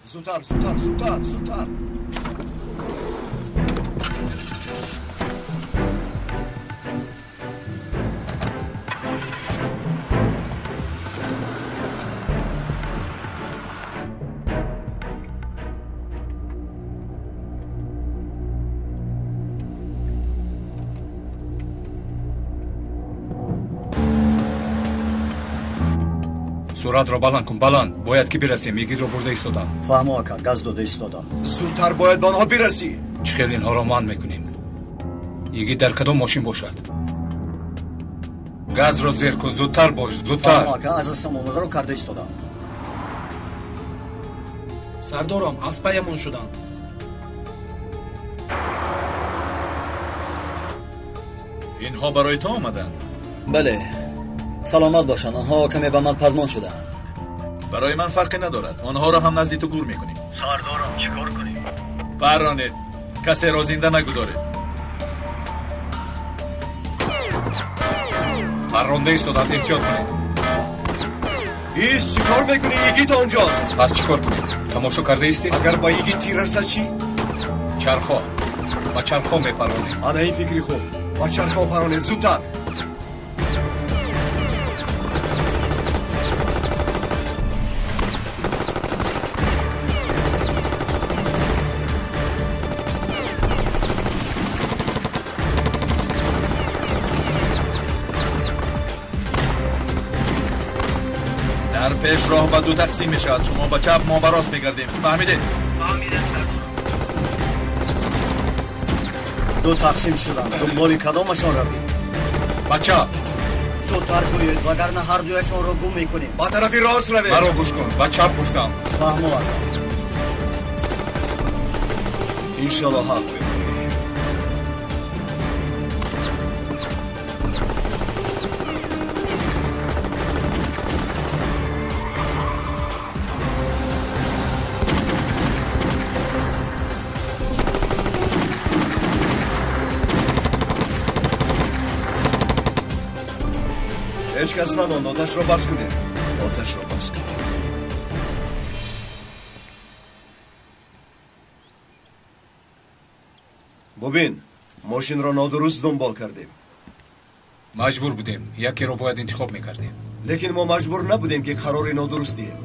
Зудтар, зудтар, зудтар, зудтар. Суратро баланд кун, баланд. Бояд ки бирасем. Йигитро бурда истодам. Фаҳмо ака, газ дода истодам. Зудтар бояд ба онҳо бирасӣ. Чӣ хел инҳоро манъ мекунем? Йигит дар кадом мошин бошад? Газро зер кун, зудтар бош, зудтар. Фаҳмо ака, аз самонро карда истодам. Сардорам, аз паямон шуданд. Инҳо барои ту омаданд? Бале. Саломат бошанд, онҳо каме ба ман пазмон шудаанд. Барои ман фарқе надорад, онҳоро ҳам назди ту гур мекунем. Сардорам, чӣ кор кунем? Парронед, касеро зинда нагузоред. Парронда истоданд, эҳтиёт кунед. Ис, чӣ кор мекунӣ? Йигит онҷост. Пас чӣ кор кунед? Тамошо карда истед? Агар ба йигит тир расад чӣ? Чархҳо. Ба чархҳо мепаронем. Ана ин фикри хуб. Ба чархҳо паронед, зудтар. Дар пеш роҳ ба ду тақсим мешавад. Шумо ба чап, мо ба рост мегардем. Фаҳмидед? Фаҳмидем, сардорам. Ду тақсим шуданд. Дунболи кадомашон равем? Ба чап. Зудтар гӯед, вагарна ҳар дуяшонро гум мекунем. Ба тарафи рост равем. Маро гӯш кун, ба чап гуфтам. Фаҳмо ака. Иншаллоҳ ҳақ мебарем. Ҳеҷ кас намонд. Оташро бас кунед. Оташро бас кунед. Бубин, мошинро нодуруст дунбол кардем. Маҷбур будем, якеро бояд интихоб мекардем. Лекин мо маҷбур набудем, ки қарори нодуруст диҳем.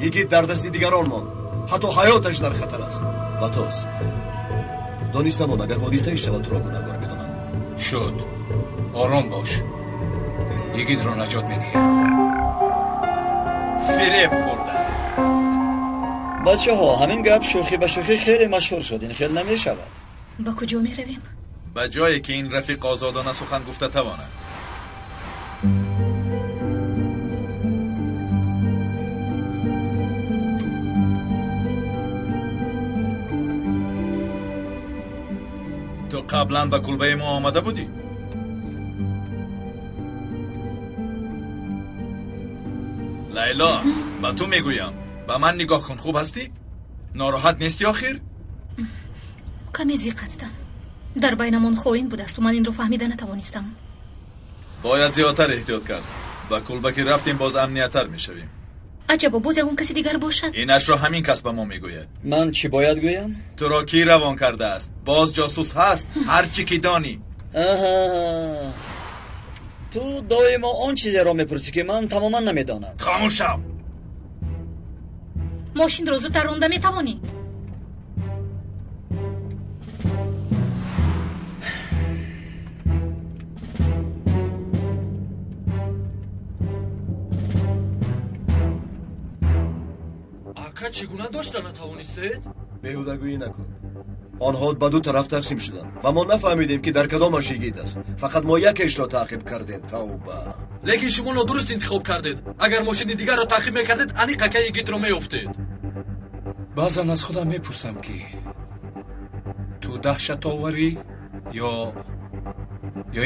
Йигит дар дасти дигарон монд. Ҳатто ҳаёташ дар хатар аст. Батос, донистамон, агар ҳодисае шавад, туро гунаҳгор медонам. Шуд. Ором бош. Йигитро наҷот медиҳем. Фиреб хӯрдам. Бачаҳо, ҳамин гап шӯхӣ ба шӯхӣ хеле машҳур шуд. Ин хел намешавад. Ба куҷо меравем? Ба ҷое ки ин рафиқ озодона сухан гуфта тавонад. Ту қаблан ба кулбаи мо омада будӣ? Лайло, ба ту мегӯям, ба ман нигоҳ кун. Хуб ҳастӣ? Нороҳат нестӣ охир? Каме зиқ ҳастам. Дар байнамон хоин будасту ман инро фаҳмида натавонистам. Бояд зиёдтар эҳтиёт кард. Ба кулба ки рафтем, боз амнияттар мешавем. Аҷабо, боз ягон каси дигар бошад? Инашро ҳамин кас ба мо мегӯяд. Ман чӣ бояд гӯям? Туро кӣ равон кардааст? Боз ҷосус ҳаст, ҳар чӣ ки донӣ. Аҳа, ту доимо он чизеро мепурсӣ, ки ман тамоман намедонам. Хомӯш шав. Мошинро зудтар ронда метавонӣ? Ака, чӣ гуна дошта натавонистед? Беҳудагӯӣ накун. Онҳо ба ду тараф тақсим шуданд ва мо нафаҳмидем, ки дар кадомаш йигит аст. Фақат мо якешро таъқиб кардем. Тавба. Лекин шумо нодуруст интихоб кардед. Агар мошини дигарро таъқиб мекардед, аниқ акаи йигитро меёфтед. Баъзан аз худам мепурсам, ки ту даҳшатоварӣ ё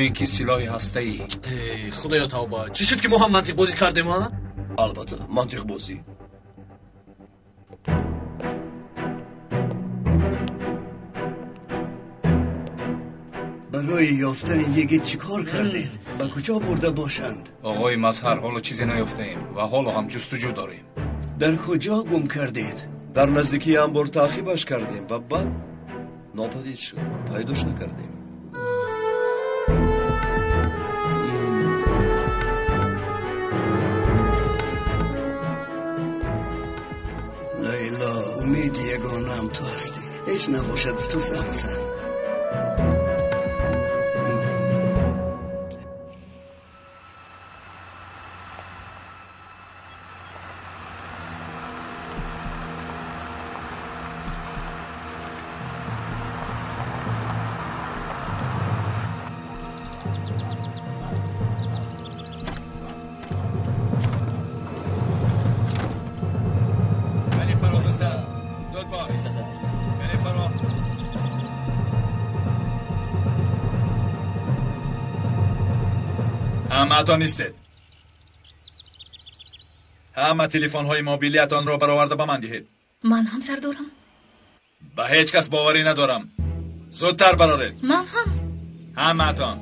ин ки силоҳи ҳастаӣ. Эй, худоё, тавба. Чӣ шуд, ки мо ҳам мантиқбозӣ кардем, а? Албатта, мантиқбозӣ. Барои ёфтани йигит чӣ кор кардед? Ба куҷо бурда бошанд? Оғои Мазҳар, ҳоло чизе наёфтаем ва ҳоло ҳам ҷустуҷӯ дорем. Дар куҷо гум кардед? Дар наздикии анбор таъқибаш кардем ва баъд нопадид шуд. Пайдош накардем. Лайло, умеди ягонаам ту ҳастӣ. Ҳеҷ набошад, ту занг зан. ҳамаатон нистед. Ҳама телефонҳои мобилиятонро бароварда ба ман диҳед. Ман ҳам, сардорам. Ба ҳеҷ кас боварӣ надорам. Зудтар бароред. Ман ҳам. Ҳамаатон.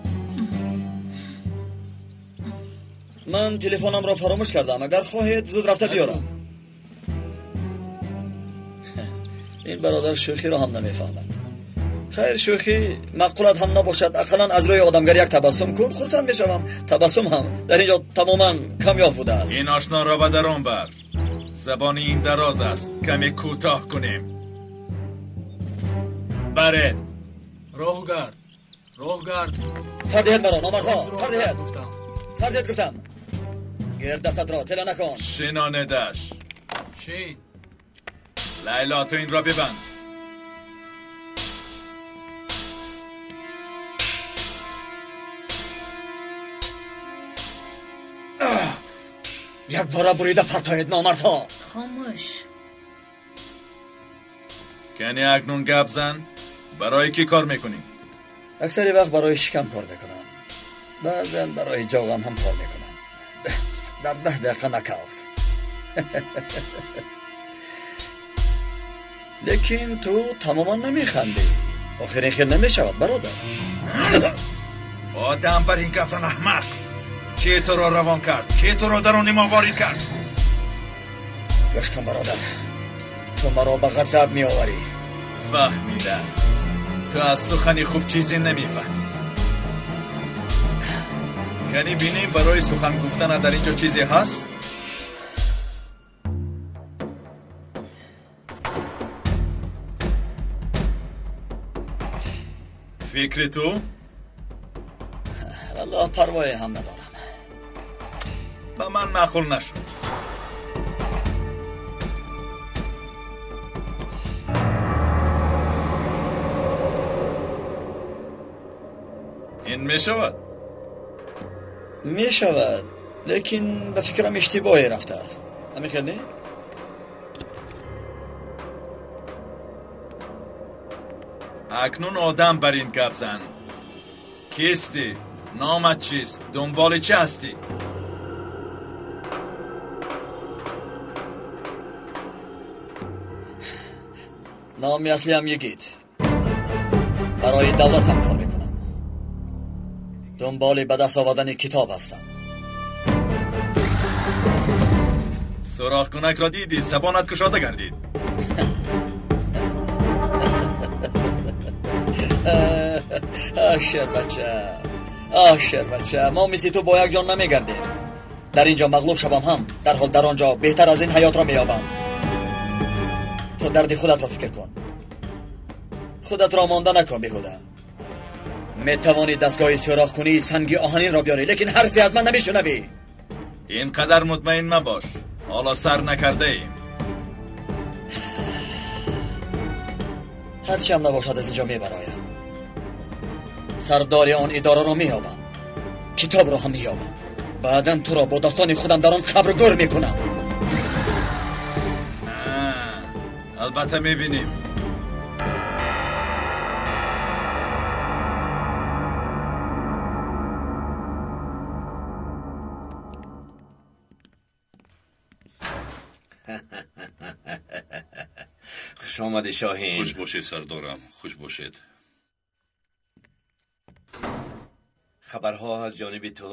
Ман телефонамро фаромӯш кардам. Агар хоҳед, зуд рафта биёрам. Ин бародар шӯхиро ҳам намефаҳмад. Хайр, шӯхӣ маъқулат ҳам набошад, ақаллан аз рӯи одамгар як табассум кун, хурсанд мешавам. Табассум ҳам дар инҷо тамоман камёб будааст. Ин ошноро ба дарун бар. Забони ин дароз аст, каме кӯтоҳ кунем. Баред. Роҳ гард, роҳ гард. Сар диҳед маро, номардҳо, сар диҳед. Сар диҳед гуфтам. Гирд дастатро, тела накун. Шинонедаш. Шин. Лайло, ту инро бибанд. Якбора бурида партоед, номардҳо. Хомӯш. Кани акнун гап зан. Барои кӣ кор мекунӣ? Аксари вақт барои шикам кор мекунам. Баъзан барои ҷоғам ҳам кор мекунам. Дар 10 дақиқа нокаут. Лекин ту тамоман намехандӣ. Охир ин хел намешавад, бародар. Одам бар ин гап зан, аҳмақ. Ки туро равон кард? Ки туро даруни мо ворид кард? Гӯш кун, бародар, ту маро ба ғазаб меоварӣ. Фаҳмидам. Ту аз сухани хуб чизе намефаҳмӣ. Кани бинем, барои сухан гуфтана дар инҷо чизе ҳаст? Фикри ту? Валлоҳ, парвое ҳам надорам. Ба ман маъқул нашуд. Ин мешавад? Мешавад, лекин ба фикрам иштибоҳе рафтааст. Ҳамин хел не? Акнун одам бар ин гап зан. Кистӣ? Номат чист? Дунболи чӣ ҳастӣ? Номи аслиам Йигит. Барои давлатам кор мекунам. Дунболи ба даст овардани китоб ҳастам. Сурохкунакро дидӣ, забонат кушода гардид. Оҳ, шербача, оҳ, шербача, мо мисли ту бо як ҷон намегардем. Дар ин ҷо мағлуб шавам ҳам, дарҳол дар он ҷо беҳтар аз ин ҳаётро меёбам. Ту дарди худатро фикр кун. Худатро монда накун беҳуда. Метавонӣ дастгоҳи сӯрохкунии санги оҳанинро биёрӣ, лекин ҳарфе аз ман намешунавӣ. Ин қадар мутмаин мабош. Ҳоло сар накардаем. Ҳарчи ҳам набошад, аз инҷо мебароям. Сардори он идораро меёбам, китобро ҳам меёбам. Баъдан туро бо дастони худам дар он қабр гӯр мекунам. Албатта мебинем. Хуш омадӣ, Шоҳин. Хуш бошед, сардорам, хуш бошед. Хабарҳо аз ҷониби ту?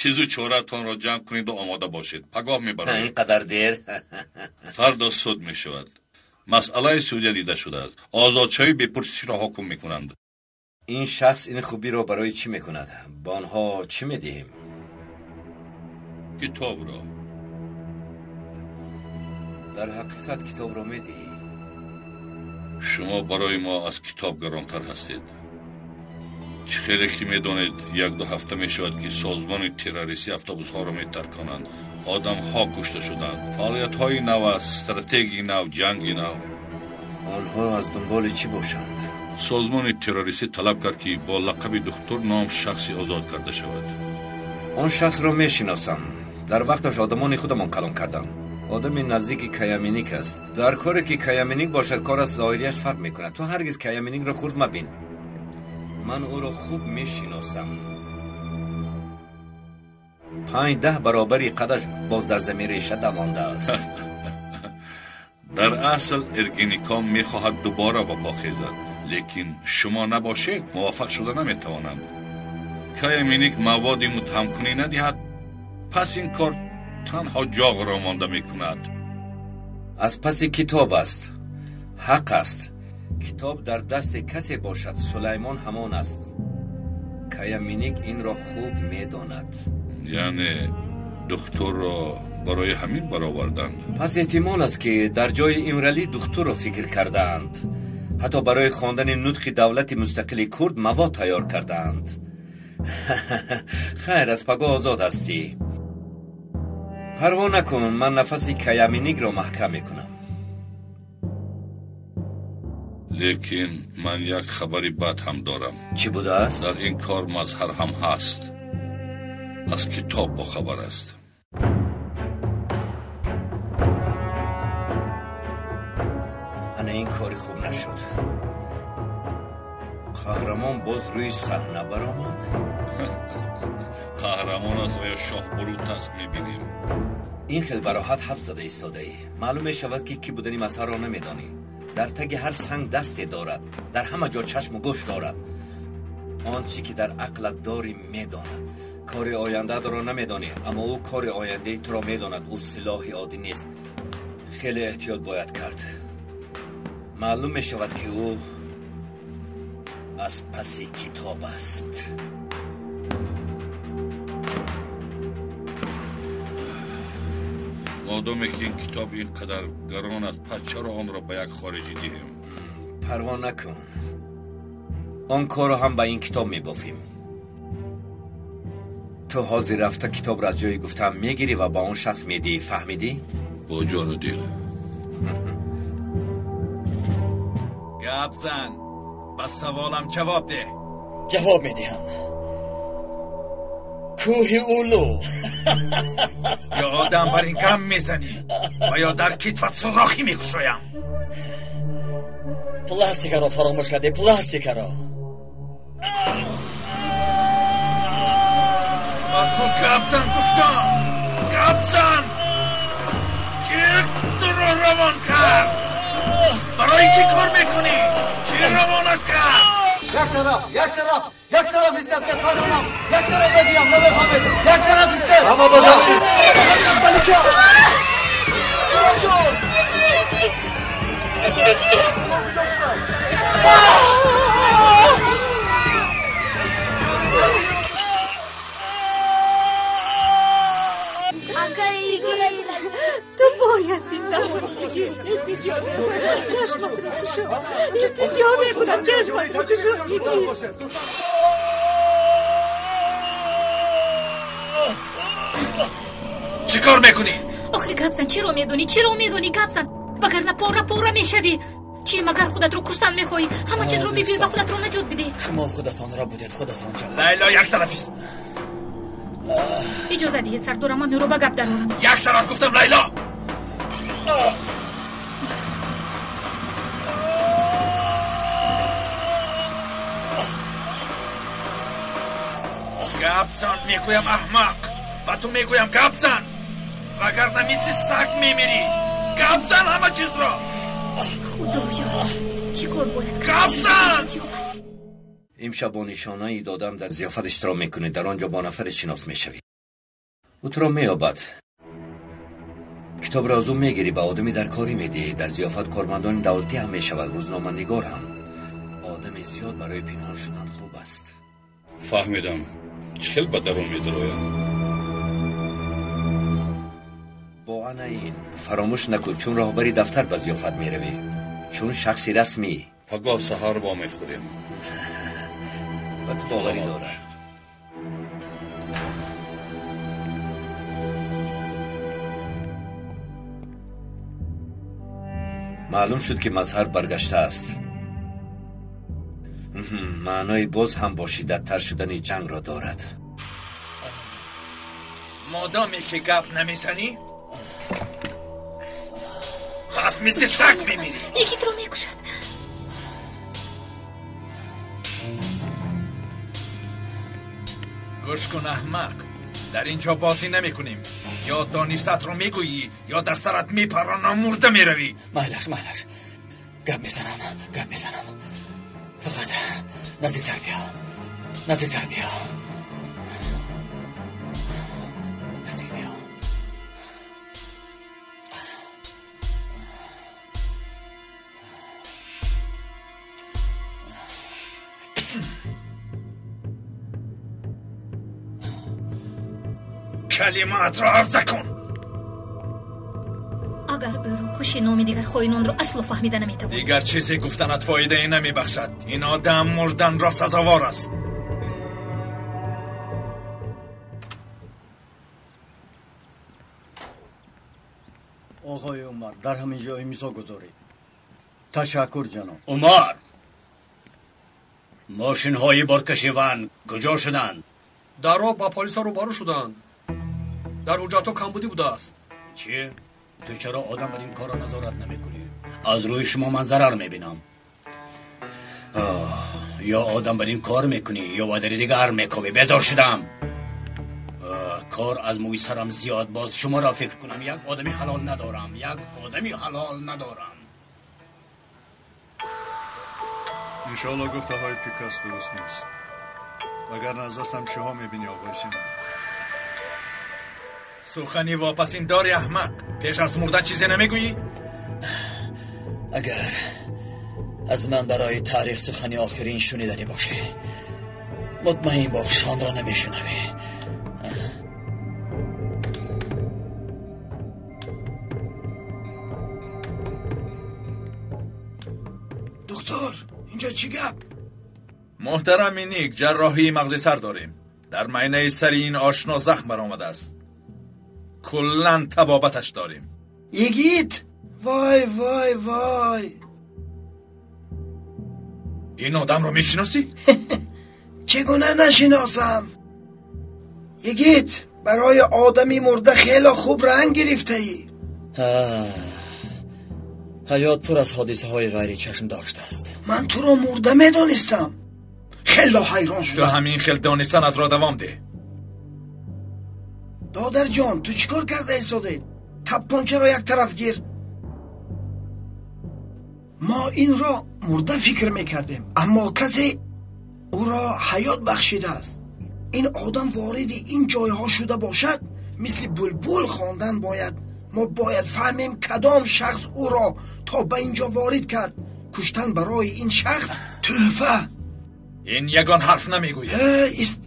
Чизу чораатонро ҷамъ кунеду омода бошед. Пагоҳ мебароед. Ин қадар дер? Фардо суд мешавад. Масъалаи судя дида шудааст. Озодшавӣ бепурсишро ҳукм мекунанд. Ин шахс ин хубиро барои чӣ мекунад? Ба онҳо чӣ медиҳем? Китобро. Дар ҳақиқат китобро медиҳӣ? Шумо барои мо аз китоб гаронтар ҳастед. Чӣ хеле ки медонед, 1-2 ҳафта мешавад, ки созмони террористӣ автобусҳоро метарконанд. Одамҳо кушта шуданд. Фаъолиятҳои нав аст, стратегияи нав, ҷанги нав. Онҳо аз дунболи чӣ бошанд? Созмони террористӣ талаб кард, ки бо лақаби духтур ном шахси озод карда шавад. Он шахсро мешиносам. Дар вақташ одамони худамон калон карданд. Одами наздики Каяминик аст. Дар коре ки Каяминик бошад, кор аз зоҳирияш фарқ мекунад. Ту ҳаргиз Каяминикро хурд мабин. Ман ӯро хуб мешиносам. 5-10 баробари қадаш боз дар замин реша давондааст. Дар асл Эргеникон мехоҳад дубора ба по хезад, лекин шумо набошед, муваффақ шуда наметавонанд. Каяминик маводи муттаҳамкунӣ надиҳад, пас ин кор танҳо ҷоғро монда мекунад. Аз паси китоб аст, ҳақ аст. Китоб дар дасти касе бошад, Сулаймон ҳамон аст. Каяминик инро хуб медонад. Яъне духтурро барои ҳамин бароварданд? Пас эҳтимол аст, ки дар ҷои Имралӣ духтурро фикр кардаанд. Ҳатто барои хондани нутқи давлати мустақили курд мавод тайёр кардаанд. Хайр, аз пагоҳ озод ҳастӣ. Парво накун, ман нафаси Каяминикро маҳкам мекунам. Лекин ман як хабари бад ҳам дорам. Чӣ будааст? Дар ин кор мазҳар ҳам ҳаст. Аз китоб бохабар аст. Ана ин кори хуб нашуд. Қаҳрамон боз рӯи саҳна баромад? Қаҳрамон аст ва ё шоҳбурут аст, мебинем. Ин хел бароҳат ҳафт зада истодаӣ. Маълум мешавад, ки кӣ будани мазҳарро намедонӣ. Дар таги ҳар санг дасте дорад, дар ҳама ҷо чашму гӯш дорад. Он чӣ ки дар ақлат дорӣ медонад. Кори ояндаатро намедонӣ, аммо ӯ кори ояндаи туро медонад. Ӯ силоҳи оддӣ нест. Хеле эҳтиёт бояд кард. Маълум мешавад, ки ӯ аз паси китоб аст. Модоме ки ин китоб ин қадар гарон аст, пас чаро онро ба як хориҷӣ диҳем? Парво накун. Он корро ҳам ба ин китоб мебофем. Ту ҳозир рафта китобро аз ҷои гуфтаам мегирӣ ва ба он шахс медиҳӣ. Фаҳмидӣ? Бо ҷону дил. Гап зан. Ба саволам ҷавоб деҳ. Ҷавоб медиҳам. Кӯҳи Улу. Ё одам бар ин гам мезанӣ ва ё дар китфат сурохӣ мекушоям. Пластикаро фаромӯш кардӣ, пластикаро. Ба ту гап зан гуфтам. Гап зан. Ки туро равон кард? Барои чӣ кор мекунӣ? Чӣ равонат кард? Як тараф, як тараф, як тараф истед, мепаронам. Як тараф мегӯям, намефаҳмед. Як тараф истед. Ҳама базар. Малика! Чӣ шуд? Куҷо шудам? Ту бояд зинда монӣ. Илтиҷо мекунам, чашматро кушо. Илтиҷо мекунам, чашматро кушо. Чӣ кор мекунӣ? Охир гап зан, чиро медонӣ? Чиро медонӣ? Гап зан, вагарна пора пора мешавӣ. Чӣ магар худатро куштан мехоҳӣ? Ҳама чизро бибир ва худатро наҷот бидеҳ. Шумо худатонро будед, худатон ҷавоб. Лайло як тарафист. Иҷоза диҳед, сардорам, ман ӯро ба гап дарорам. Як тараф гуфтам, Лайло. Гап зан, мегӯям, аҳмақ. Ба ту мегӯям, гап зан, вагарна мисли саг мемирӣ. Гап зан ҳама чизро. Худоё, чӣ кор бояд кард? Гап зан. Имшаб бо нишонаи додам дар зиёфат иштирок мекунӣ. Дар он ҷо бо нафаре шинос мешавӣ. Ӯ туро меёбад. Китобро аз ӯ мегирӣ, ба одами дар корӣ медиҳӣ. Дар зиёфат кормандони давлатӣ ҳам мешавад, рӯзноманигор ҳам. Одами зиёд барои пинҳон шудан хуб аст. Фаҳмидам. Чӣ хел ба дарун медароям? Бо ана ин фаромӯш накун, чун роҳбари дафтар ба зиёфат меравӣ, чун шахси расмӣ. Пагоҳ саҳар вомехӯрем. Ба ту боварӣ дорам. Маълум шуд, ки Мазҳар баргаштааст. Маънои боз ҳам бо шиддаттар шудани ҷангро дорад. Модоме ки гап намезанӣ, пас мисли саг мемирӣ. Йигитро мекушад. Гӯш кун, аҳмақ, дар ин ҷо бозӣ намекунем. Ё донистаатро мегӯӣ, ё дар сарат мепаронам, мурда меравӣ. Майлаш, майлаш, гап мезанам, гап мезанам. Фақат наздиктар биё, наздиктар биё, наздик биё. Калимаатро арза кун. Агар ӯро кушӣ, номи дигар хоинонро асло фаҳмида наметавонӣ. Дигар чизе гуфтанат фоидае намебахшад. Ин одам мурданро сазовор аст. Оғои Умар, дар ҳамин ҷо имзо гузоред. Ташаккур, ҷаноб. Умар, мошинҳои боркаши ван куҷо шуданд? Дар роҳ ба полисҳо рӯбарӯ шуданд. Дар ҳуҷҷатҳо камбудӣ будааст. Чӣ? Ту чаро одам бар ин корро назорат намекунӣ? Аз рӯи шумо ман зарар мебинам. Ё одам бар ин кор мекунӣ, ё ба дари дигар мекобӣ. Безор шудам. Кор аз мӯи сарам зиёд. Боз шуморо фикр кунам. Як одами ҳалол надорам, як одами ҳалол надорам. Иншоалло гуфтаҳои Пикас дуруст нест. Вагарна аз дастам чиҳо мебинӣ, оғои Сино? Сухани вопасин дори, аҳмақ. Пеш аз мурдан чизе намегӯӣ? Агар аз ман барои таърих сухани охирин шуниданӣ бошӣ, мутмаин бош, онро намешунавӣ. Доктор, инҷо чӣ гап? Муҳтарам Ник, ҷарроҳии мағзи сар дорем. Дар майнаи сари ин ошно захм баромадааст. Куллан табобаташ дорем. Йигит! Вой, вой, вой! Ин одамро мешиносӣ? Чӣ гуна нашиносам? Йигит, барои одами мурда хеле хуб ранг гирифтаӣ. Ҳаёт пур аз ҳодисаҳои ғайричашм доштааст. Ман туро мурда медонистам. Хеле ҳайрон шудам. Ту ҳамин хел донистанатро давом деҳ. Додарҷон, ту чӣ кор карда истодаӣ? Таппончаро як тараф гир. Мо инро мурда фикр мекардем, аммо касе ӯро ҳаёт бахшидааст. Ин одам вориди ин ҷойҳо шуда бошад, мисли булбул хондан бояд. Мо бояд фаҳмем кадом шахс ӯро то ба ин ҷо ворид кард. Куштан барои ин шахс тӯҳфа. Ин ягон ҳарф намегӯяд.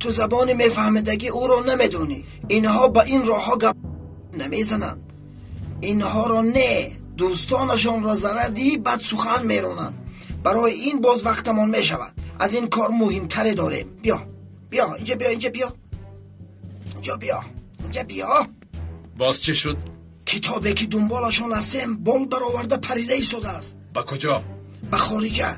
Ту забони мефаҳмидагӣ ӯро намедонӣ. Инҳо ба ин роҳҳо гап намезананд. Инҳоро не, дӯстонашонро зарар диҳӣ, бад сухан меронанд. Барои ин боз вақтамон мешавад. Аз ин кор муҳимтаре дорем. Биё, биё, инҷа биё, инҷа биё, инҷо биё, инҷа биё. Боз чӣ шуд? Китобе ки дунболашон ҳастем бол бароварда парида истодааст. Ба куҷо? Ба хориҷа.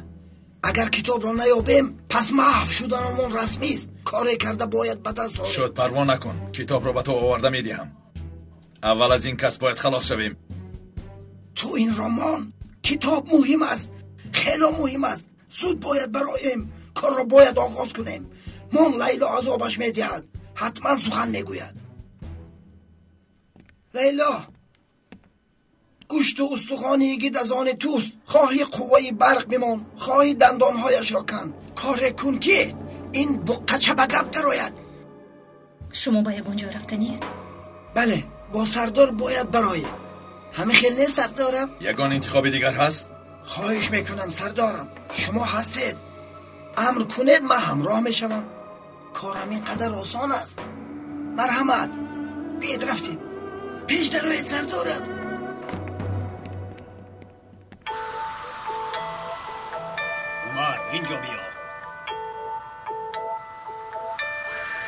Агар китобро наёбем, пас маҳв шуданамон расмист. Коре карда бояд ба даст орем. Шуд, парво накун. Китобро ба ту оварда медиҳам. Аввал аз ин кас бояд халос шавем. Ту ин роман, китоб муҳим аст, хело муҳим аст. Зуд бояд бароем, корро бояд оғоз кунем. Мон Лайло азобаш медиҳад, ҳатман сухан мегӯяд. Лайло, гӯшту устухони йигит аз они туст. Хоҳӣ қувваи барқ бимон, хоҳӣ дандонҳояшро кан. Коре кун ки ин буққача ба гап дарояд. Шумо ба ягон ҷо рафтаниед? Бале, бо сардор бояд бароем. Ҳамин хел нест, сардорам? Ягон интихоби дигар ҳаст? Хоҳиш мекунам, сардорам, шумо ҳастед. Амр кунед, ман ҳамроҳ мешавам. Корам ин қадар осон аст. Марҳамат, биед рафтем. Пеш дароед, сардорам. Умар, инҷо биё.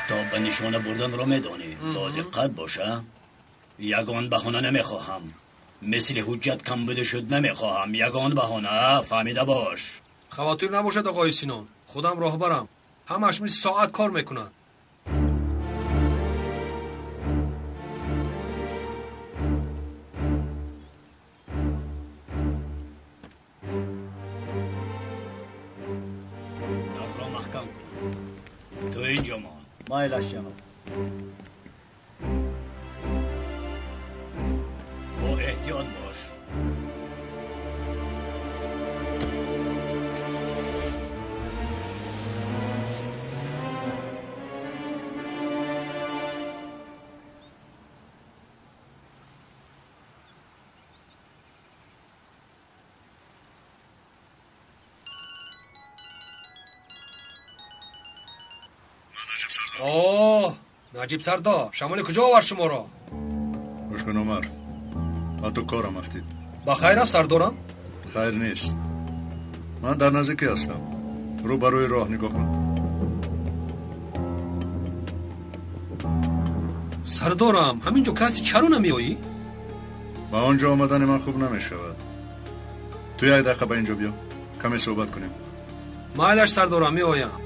То ба нишона бурданро медонӣ. Бо диққат боша. Ягон баҳона намехоҳам. Мисли ҳуҷҷат кам буда шуд намехоҳам. Ягон баҳона, фаҳмида бош. Хавотир набошад, оғои Синон. Худам роҳбарам. Ҳамаш мисли соат кор мекунад. Дарро маҳкам кун. Ту инҷо мон. Майлаш, ҷаноб. Бо эҳтиёт бош. Оҳ, Наҷиб сардор, шамоли куҷо овард шуморо? Гӯш кун, Умар, ба ту корам афтид. Ба хайр аст, сардорам? Хайр нест. Ман дар наздикӣ ҳастам. Рӯ ба рӯи роҳ нигоҳ кун. Сардорам, ҳамин ҷо каси чаро намеоӣ? Ба он ҷо омадани ман хуб намешавад. Ту як дақиқа ба ин ҷо биё, каме суҳбат кунем. Майлаш, сардорам, меоям.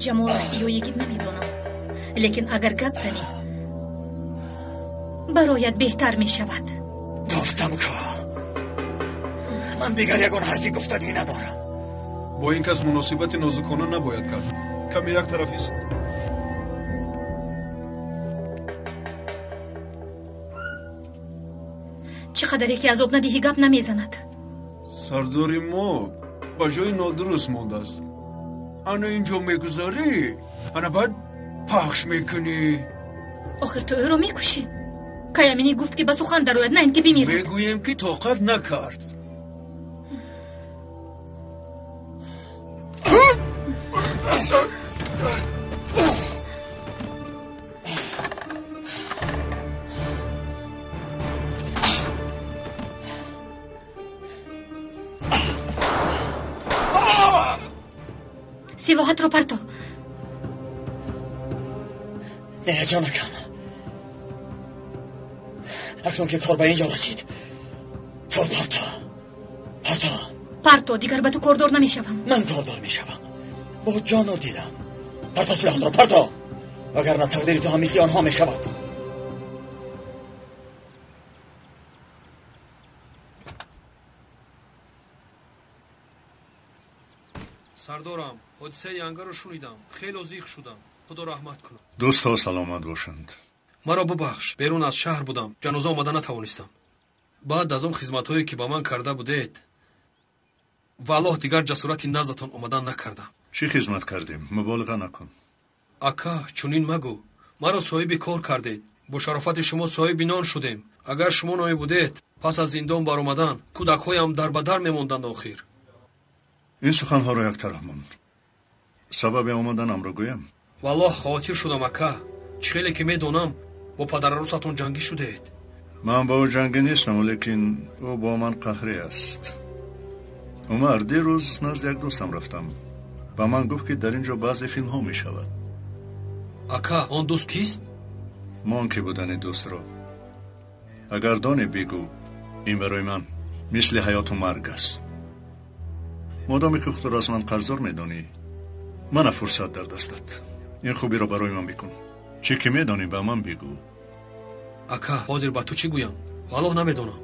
Ҷамол аст ё йигит намедонам, лекин агар гап занӣ бароят беҳтар мешавад. Гуфтам ку, ман дигар ягон ҳарфи гуфтанӣ надорам. Бо ин кас муносибати нозукона набояд кард. Каме як тарафист. Чӣ қадаре ки азоб надиҳӣ, гап намезанад. Сардори мо ба ҷои нодуруст мондааст. Ана инҷо мегузарӣ, ана баъд пахш мекунӣ. Охир ту ӯро мекушӣ. Каяминӣ гуфт, ки ба сухан дарояд, на ин ки бимирад. Мегӯем, ки тоқат накард. Силоҳатро парто. Не, ҷонакам, акнун ки кор ба ин ҷо расид, ту парто, парто, парто. Дигар ба ту кордор намешавам. Ман кордор мешавам бо ҷону дилам. Парто силоҳатро, парто, вагарна тақдири ту ҳам мисли онҳо мешавад. Сардорам, ҳодисаи янгаро шунидам, хело зиқ шудам. Худо раҳмат кунад. Дӯстҳо саломат бошанд. Маро бубахш, берун аз шаҳр будам, ҷаноза омада натавонистам. Баъд аз он хизматҳое, ки ба ман карда будед, валлоҳ дигар ҷасорати наздатон омадан накардам. Чӣ хизмат кардем? Муболиға накун. Ака, чунин магӯ. Маро соҳиби кор кардед. Бо шарофати шумо соҳиби нон шудем. Агар шумо намебудед, пас аз зиндон баромадан кӯдакҳоям дар ба дар мемонданд охир. Ин суханҳоро як тараф монд. Сабаби омаданамро гӯям. Валлоҳ хотир шудам, ака. Чӣ хеле ки медонам, бо падарарӯсатон ҷангӣ шудед. Ман бо ӯ ҷангӣ нестам, лекин ӯ бо ман қаҳрӣ аст. Умар, дирӯз назди як дӯстам рафтам. Ба ман гуфт, ки дар ин ҷо баъзе филмҳо мешавад. Ака, он дӯст кист? Мон ки будани дӯстро. Агар донӣ, бигӯ. Ин барои ман мисли ҳаёту марг аст. Модоме ки худро аз ман қарздор медонӣ, мана фурсат дар дастат. Ин хубиро барои ман бикун. Чӣ ки медонӣ, ба ман бигӯ. Ака, ҳозир ба ту чӣ гӯям? Валлоҳ намедонам.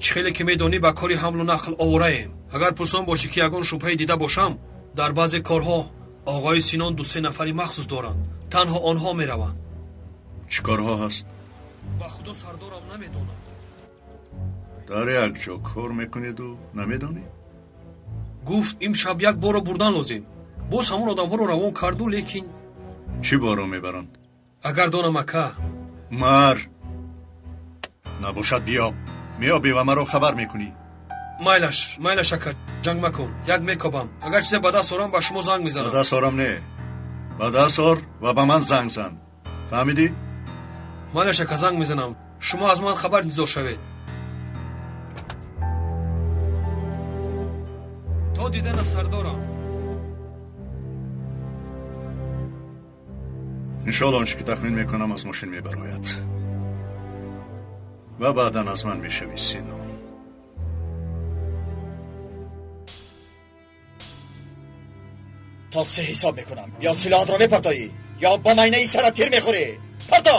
Чӣ хеле ки медонӣ, ба кори ҳамлу нақл овораем. Агар пурсон бошӣ, ки ягон шубҳае дида бошам, дар баъзе корҳо оғои Синон ду-се нафари махсус доранд. Танҳо онҳо мераванд. Чӣ корҳо ҳаст? Ба худо, сардорам, намедонам. Дар як ҷо кор мекунеду намедонӣ? Гуфт имшаб як борро бурдан лозим. Боз ҳамон одамҳоро равон карду, лекин чӣ борро мебаранд? Агар донам, ака. Мар набошад, биёб. Меёбӣ ва маро хабар мекунӣ. Майлаш, майлаш, ака, ҷанг макун. Як мекобам. Агар чизе ба даст орам, ба шумо занг мезанам. Ба даст орам не, ба даст ор ва ба ман занг зан. Фаҳмидӣ? Майлаш, ака, занг мезанам. Шумо аз ман хабар интизор шавед. То дидана, сардорам. Иншоалло он чӣ ки тахмин мекунам аз мошин мебарояд ва баъдан аз ман мешавӣ Синон. То се ҳисоб мекунам. Ё силоҳатро мепартоӣ, ё ба майнаи сарат тир мехӯрӣ. Парто!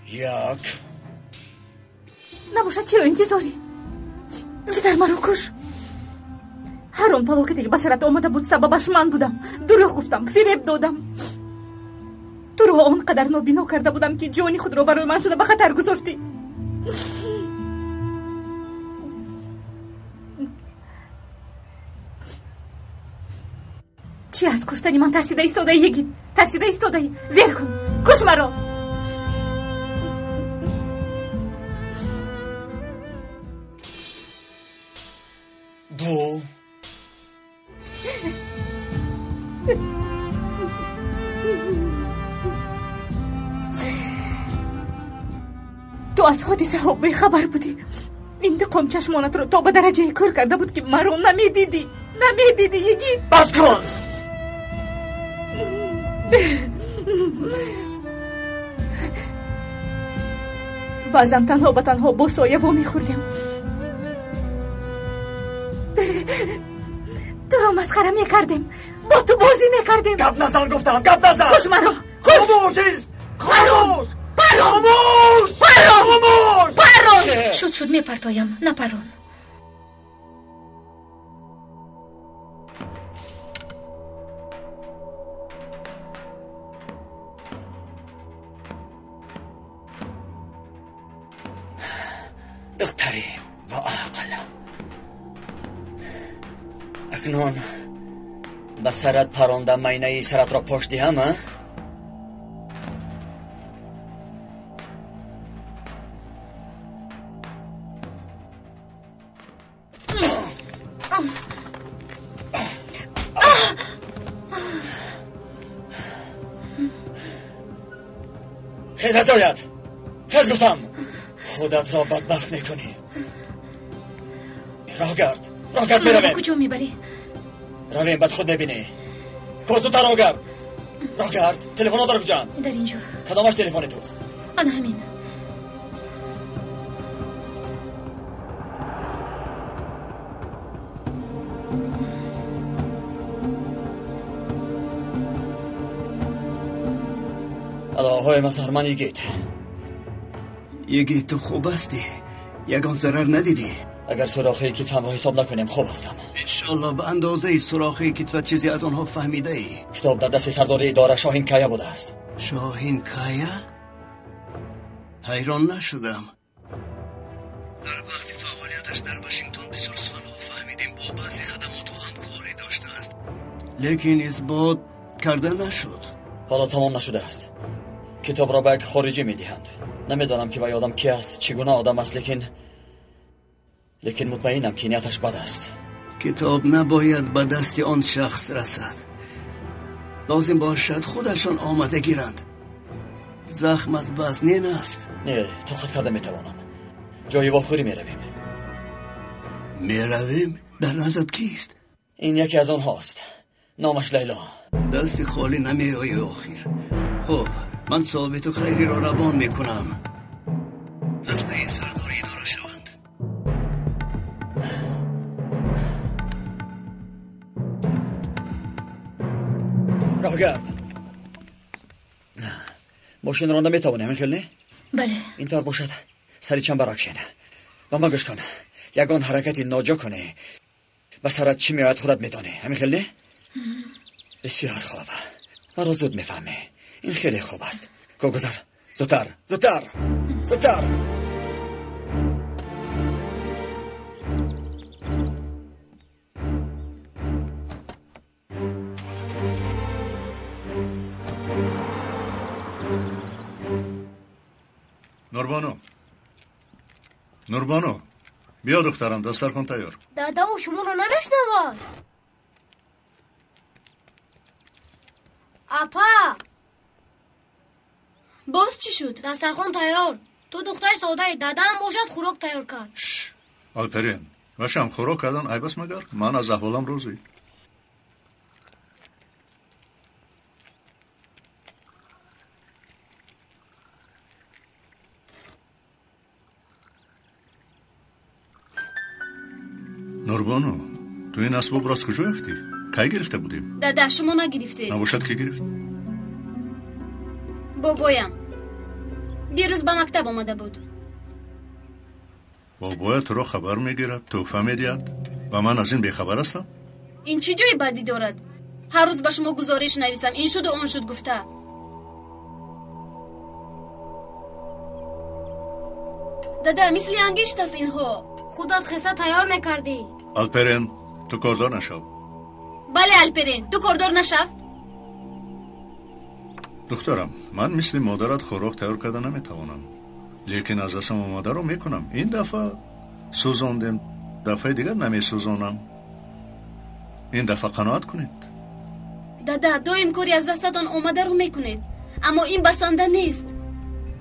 Як. Набошад, чиро интизорӣ? Зудтар маро куш. Ҳар он фалокате ки ба сарат омада буд, сабабаш ман будам. Дурӯғ гуфтам, фиреб додам. Туро он қадар нобино карда будам, ки ҷони худро барои ман шуда ба хатар гузоштӣ. Чӣ аз куштани ман тарсида истодаӣ, йигит? Тарсида истодаӣ? Зер кун, куш маро. Ду. Ту аз ҳодисаҳо бехабар будӣ. Интиқом чашмонатро то ба дараҷае кӯр карда буд, ки маро намедидӣ. Намедидӣ, йигит. Бас кун! Баъзан танҳо ба танҳо бо соя вомехӯрдем. Туро масхара мекардем, бо ту бозӣ мекардем. Гап назан, гуфтам, гап назан! Куш маро! Куш! Хомӯш ист! Хомӯш! Парон! Хомӯш! Парон! Хомӯш! Парон! Шуд, шуд, мепартоям. Напарон. Духтари бо ақл, акнун ба сарат паронда майнаи саратро пош диҳам, а? Хез аз ҷоят! Хез, гуфтам! Худатро бадбахт мекунӣ. Роҳ гард, роҳ гард, меравем. Куҷо мебарӣ? Равем, бад худ мебинӣ. Ко, зудтар роҳ гард, роҳ гард. Телефонҳо дар куҷоанд? Дар инҷо. Кадомаш телефони туст? Ана ҳамин. Алоҳои масарман, йигит. Йигит, ту хуб ҳастӣ? Ягон зарар надидӣ? Агар сурохии китфамро ҳисоб накунем, хуб ҳастам. Иншоалло ба андозаи сурохии китфат чизе аз онҳо фаҳмидаӣ. Китоб дар дасти сардори идора Шоҳин Кая будааст. Шоҳин Кая? Ҳайрон нашудам. Дар вақти фаъолияташ дар Вашингтон бисёр суханҳо фаҳмидем, бо баъзе хадамотҳо ҳамкорӣ доштааст, лекин исбот карда нашуд. Ҳоло тамом нашудааст. Китобро ба як хориҷӣ медиҳанд. Намедонам, ки вай одам ки аст, чӣ гуна одам аст, лекин мутмаинам, ки нияташ бад аст. Китоб набояд ба дасти он шахс расад. Лозим бошад, худашон омада гиранд. Захмат вазнин аст. Не, тоқат карда метавонам. Ҷои вохӯрӣ меравем. Меравем? Дар назарат кист? Ин яке аз онҳост. Номаш Лайло. Дасти холӣ намеоӣ охир. Хуб, ман Собиту Хайриро равон мекунам. Аз пайи сардори идора шаванд. Роҳгард, мошин ронда метавонӣ, ҳамин хел не? Бале. Ин тавр бошад, сари чамбарак шин ва ма гӯш кун. Ягон ҳаракати ноҷо кунӣ, ба сарат чӣ меояд, худат медонӣ, ҳамин хел не? Бисёр хуб, маро зуд мефаҳмӣ. Ин хеле хуб аст. Ко, гузар, зудтар, зудтар, зудтар. Нурбону, Нурбону, биё духтарам, дастархон тайёр. Дада, ӯ шуморо намешнавад. Апа, боз чӣ шуд? Дастархон тайёр. Ту духтари содаи, дадаам бошад хӯрок тайёр кард. Алперен, башам хӯрок кардан айб аст магар? Ман аз аҳволам розӣ. Нурбону, ту ин асбобро аз куҷо ёфтӣ? Кай гирифта будем? Дада, шумо нагирифтед. Набошад, ки гирифт? Бобоям дирӯз ба мактаб омада буд. Бобоя туро хабар мегирад, тӯҳфа медиҳад ва ман аз ин бехабар ҳастам? Ин чӣ ҷои бадӣ дорад? Ҳар рӯз ба шумо гузориш нависам, ин шуду он шуд гуфта. Дада, мисли ангишт аст инҳо. Худат хеса тайёр мекардӣ. Алперен, ту кордор нашав. Бале, Алперен, ту кордор нашав. Духтарам, ман мисли модарат хӯрок тайёр карда наметавонам, лекин аз дастам омадаро мекунам. Ин дафъа сӯзондем, дафъаи дигар намесӯзонам. Ин дафъа қаноат кунед. Дада, доим кори аз дастатон омадаро мекунед, аммо ин басанда нест.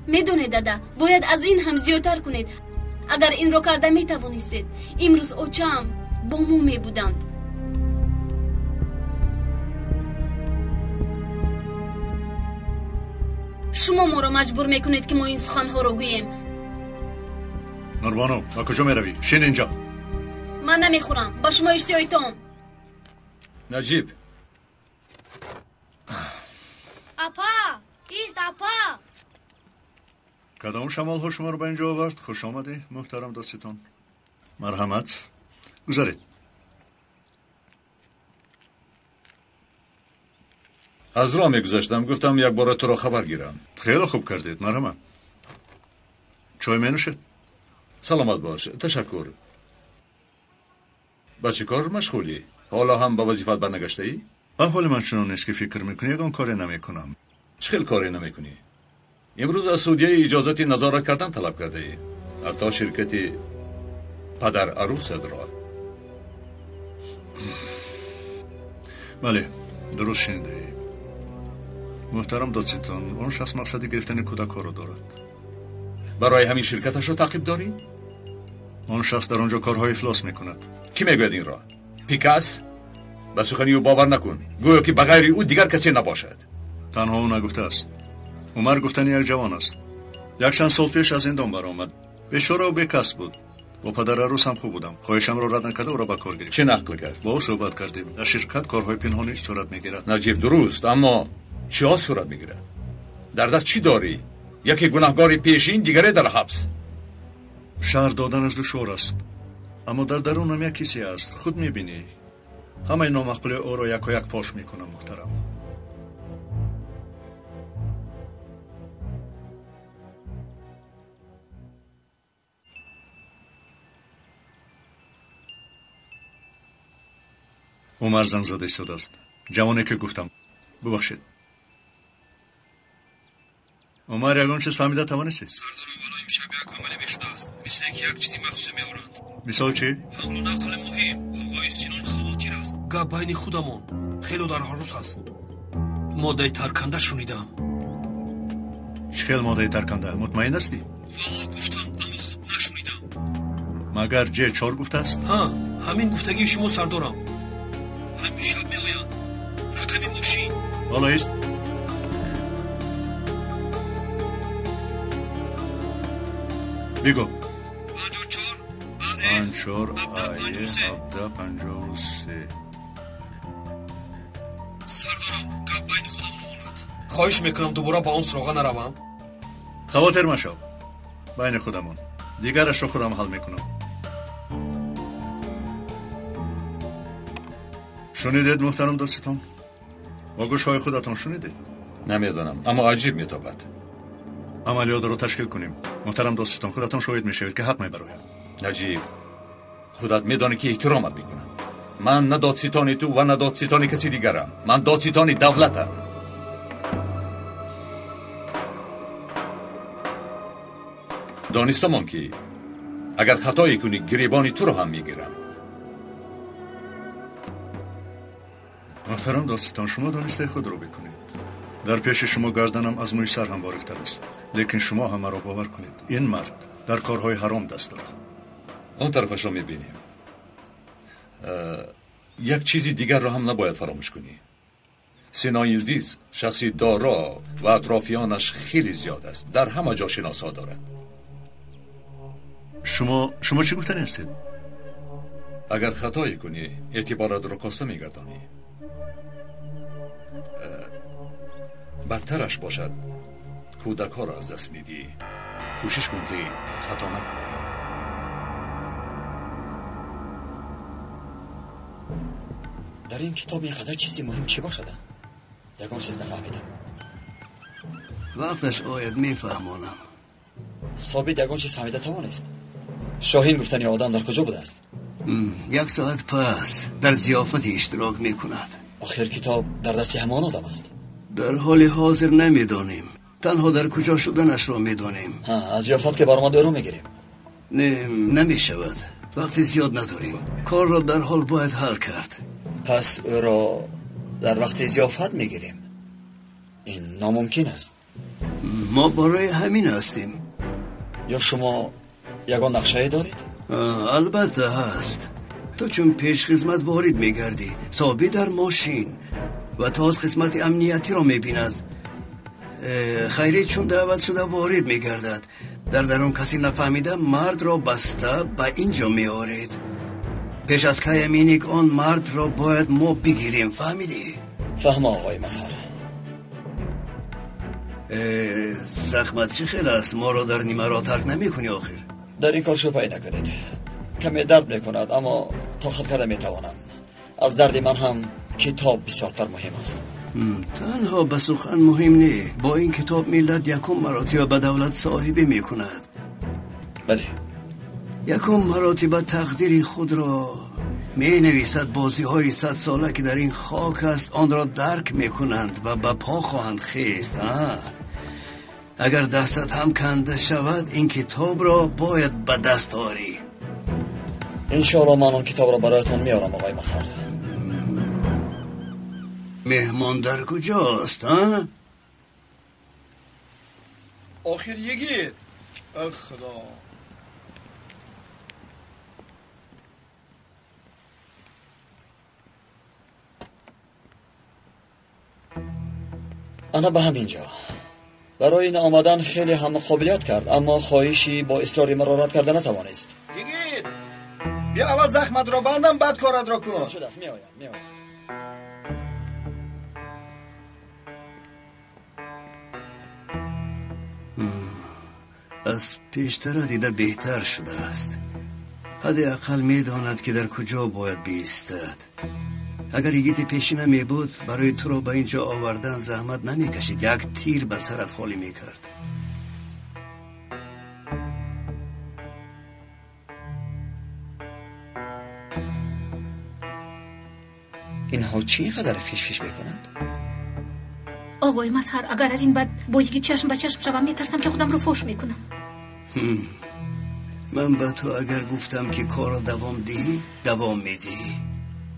Медонед, дада, бояд аз ин ҳам зиёдтар кунед. Агар инро карда метавонистед, имрӯз очаам бо мо мебуданд. Шумо моро маҷбур мекунед, ки мо ин суханҳоро гӯем. Нурбону, ба куҷо меравӣ? Шин инҷо. Ман намехӯрам, ба шумо иштиҳои том. Наҷиб. Апа, ист, апа. Кадом шамолҳо шуморо ба инҷо овард? Хуш омадӣ, муҳтарам додситон. Марҳамат, гузаред. Аз роҳ мегузаштам, гуфтам як бора туро хабар гирам. Хеле хуб кардед, марҳамат. Чой менӯшед? Саломат бош, ташаккур. Ба чӣ кор машғулӣ? Ҳоло ҳам ба вазифаат барнагаштаӣ? Аҳволи ман чунон нест, ки фикр мекунӣ, ягон коре намекунам. Чӣ хел коре намекунӣ? Имрӯз аз судяи иҷозати назорат кардан талаб кардаӣ, ҳатто ширкати падар арӯсатро. Бале, дуруст шунидаӣ. Муҳтарам додситон, он шахс мақсади гирифтани кӯдакҳоро дорад. Барои ҳамин ширкаташро таъқиб дорӣ? Он шахс дар он ҷо корҳои ифлос мекунад. Кӣ мегӯяд инро? Пикас? Ба сухани ӯ бовар накун. Гӯё ки ба ғайри ӯ дигар касе набошад. Танҳо ӯ нагуфтааст. Умар гуфтани як ҷавон аст. Якчанд сол пеш аз зиндон баромад. Бечорау бекас буд. Бо падарарӯс ҳам хуб будам. Хоҳишамро рад накарда ӯро ба кор гирифт. Чӣ нақл кард? Бо ӯ суҳбат кардем. Дар ширкат корҳои пинҳонӣ сурат мегирад. Наҷиб, дуруст, аммо чиҳо сурат мегирад? Дар даст чӣ дорӣ? Яке гунаҳгори пешин, дигаре дар ҳабс. Шаҳр доданаш душвор аст, аммо дар дарунам як ҳиссе аст. Худ мебинӣ. Ҳамаи номаъқули ӯро якояк фош мекунам, муҳтарам. Умар занг зада истодааст. Ҷавоне ки гуфтам. Бубахшед. Умар, ягон чиз фаҳмида тавонистӣ? Сардор, аввало имшаб як амале мешудааст, мисле ки як чизи махсусе меоранд. Мисол чӣ? Ҳамлу нақли муҳим. Оғои Синон хавотир аст. Гап байни худамон хело дар ҳаррӯз аст. Моддаи тарканда шунидам. Чӣ хел моддаи тарканда? Мутмаин ҳастӣ? Валло гуфтанд, аммо хуб нашунидам. Магар Ҷ чор гуфтааст? Ҳа, ҳамин гуфтагии шумо, сардорам. Ҳамин шаб меоянд. Рақами мошин. Ҳоло ист. Бигӯ. 54 54 АЕ 1753. Сардорам, гап байни худамон монад. Хоҳиш мекунам дубора ба он суроға наравам. Хавотир машав. Байни худамон. Дигарашро худам ҳал мекунам. Шунидед, муҳтарам додситон? Бо гӯшҳои худатон шунидед? Намедонам, аммо аҷиб метобад. Амалиётро ташкил кунем. Муҳтарам додситон, худатон шоҳид мешавед, ки ҳақ мебароям. Наҷиб, худат медонӣ, ки эҳтиромат мекунам. Ман на додситони ту ва на додситони каси дигарам. Ман додситони давлатам. Донистамон ки агар хатое кунӣ гиребони туро ҳам мегирам. Муҳтарам достон, шумо донистаи худро бикунед. Дар пеши шумо гарданам аз мӯи сар ҳам бориктар аст, лекин шумо ҳам маро бовар кунед, ин мард дар корҳои ҳаром даст дорад. Он тарафашро мебинем. Як чизи дигарро ҳам набояд фаромӯш кунӣ. Сино Йилдиз шахси доро ва атрофиёнаш хеле зиёд аст, дар ҳама ҷо шиносҳо дорад. Шумо чӣ гуфтани ҳастед? Агар хатое кунӣ, эътиборатро коста мегардонӣ. Бадтараш бошад, кӯдакҳоро аз даст медиҳӣ. Кӯшиш кун ки хато накунӣ. Дар ин китоб ин қадар чизи муҳим чӣ бошад? Ягон чиз нафаҳмидам. Вақташ ояд мефаҳмонам. Собит ягон чиз фаҳмида тавонист? Шоҳин гуфтани одам дар куҷо будааст? Як соат пас дар зиёфате иштирок мекунад. Охир китоб дар дасти ҳамон одам аст. Дар ҳоли ҳозир намедонем, танҳо дар куҷо шуданашро медонем. Аз зиёфат ки баромад ӯро мегирем. Не, намешавад, вақти зиёд надорем. Корро дар ҳол бояд ҳал кард. Пас ӯро дар вақти зиёфат мегирем. Ин номумкин аст. Мо барои ҳамин ҳастем. Ё шумо ягон нақшае доред? Албатта ҳаст. Ту чун пешхизмат ворид мегардӣ, Собит дар мошин ва тоз қисмати амниятиро мебинад. Хайри чун даъват шуда ворид мегардад. Дар дарун касе нафаҳмида мардро баста ба ин ҷо меоред. Пеш аз каяминик он мардро бояд мо бигирем, фаҳмидӣ? Фаҳмо, оғои Мазҳар. Захмат чӣ хел аст? Моро дар нимаро тарк намекунӣ охир? Дар ин кор шубҳае накунед. Каме дард мекунад, аммо тоқат карда метавонам. Аз дарди ман ҳам китоб бисёртар муҳим аст. Танҳо ба сухан муҳим не. Бо ин китоб миллат якум маротиба ба давлат соҳибӣ мекунад. Бале. Якум маротиба тақдири худро менависад. Бозиҳои садсола ки дар ин хок аст, онро дарк мекунанд ва ба по хоҳанд хест. Агар дастат ҳам канда шавад, ин китобро бояд ба даст орӣ. Иншоалло ман он китобро бароятон меорам, оғои Мазҳар. Меҳмон дар куҷост? Охир йигит, худо. Ана ба ҳамин ҷо. Барои ин омадан хеле ҳам қобилият кард, аммо хоҳиши бо исрори маро рад карда натавонист. Йигит, бия аввал захматро бандам, баъд коратро кун. Шудааст, меоям, меоям. Аз пештара дида беҳтар шудааст. Ҳадди ақал медонад ки дар куҷо бояд биистад. Агар йигити пешина мебуд, барои туро ба ин ҷо овардан заҳмат намекашид, як тир ба сарат холӣ мекард. Инҳо чӣ ин қадар фишфиш мекунанд? Оғои Мазҳар, агар аз ин баъд бо йигит чашм ба чашм шавам, метарсам ки худамро фош мекунам. Ман ба ту агар гуфтам ки корро давом диҳӣ, давом медиҳӣ.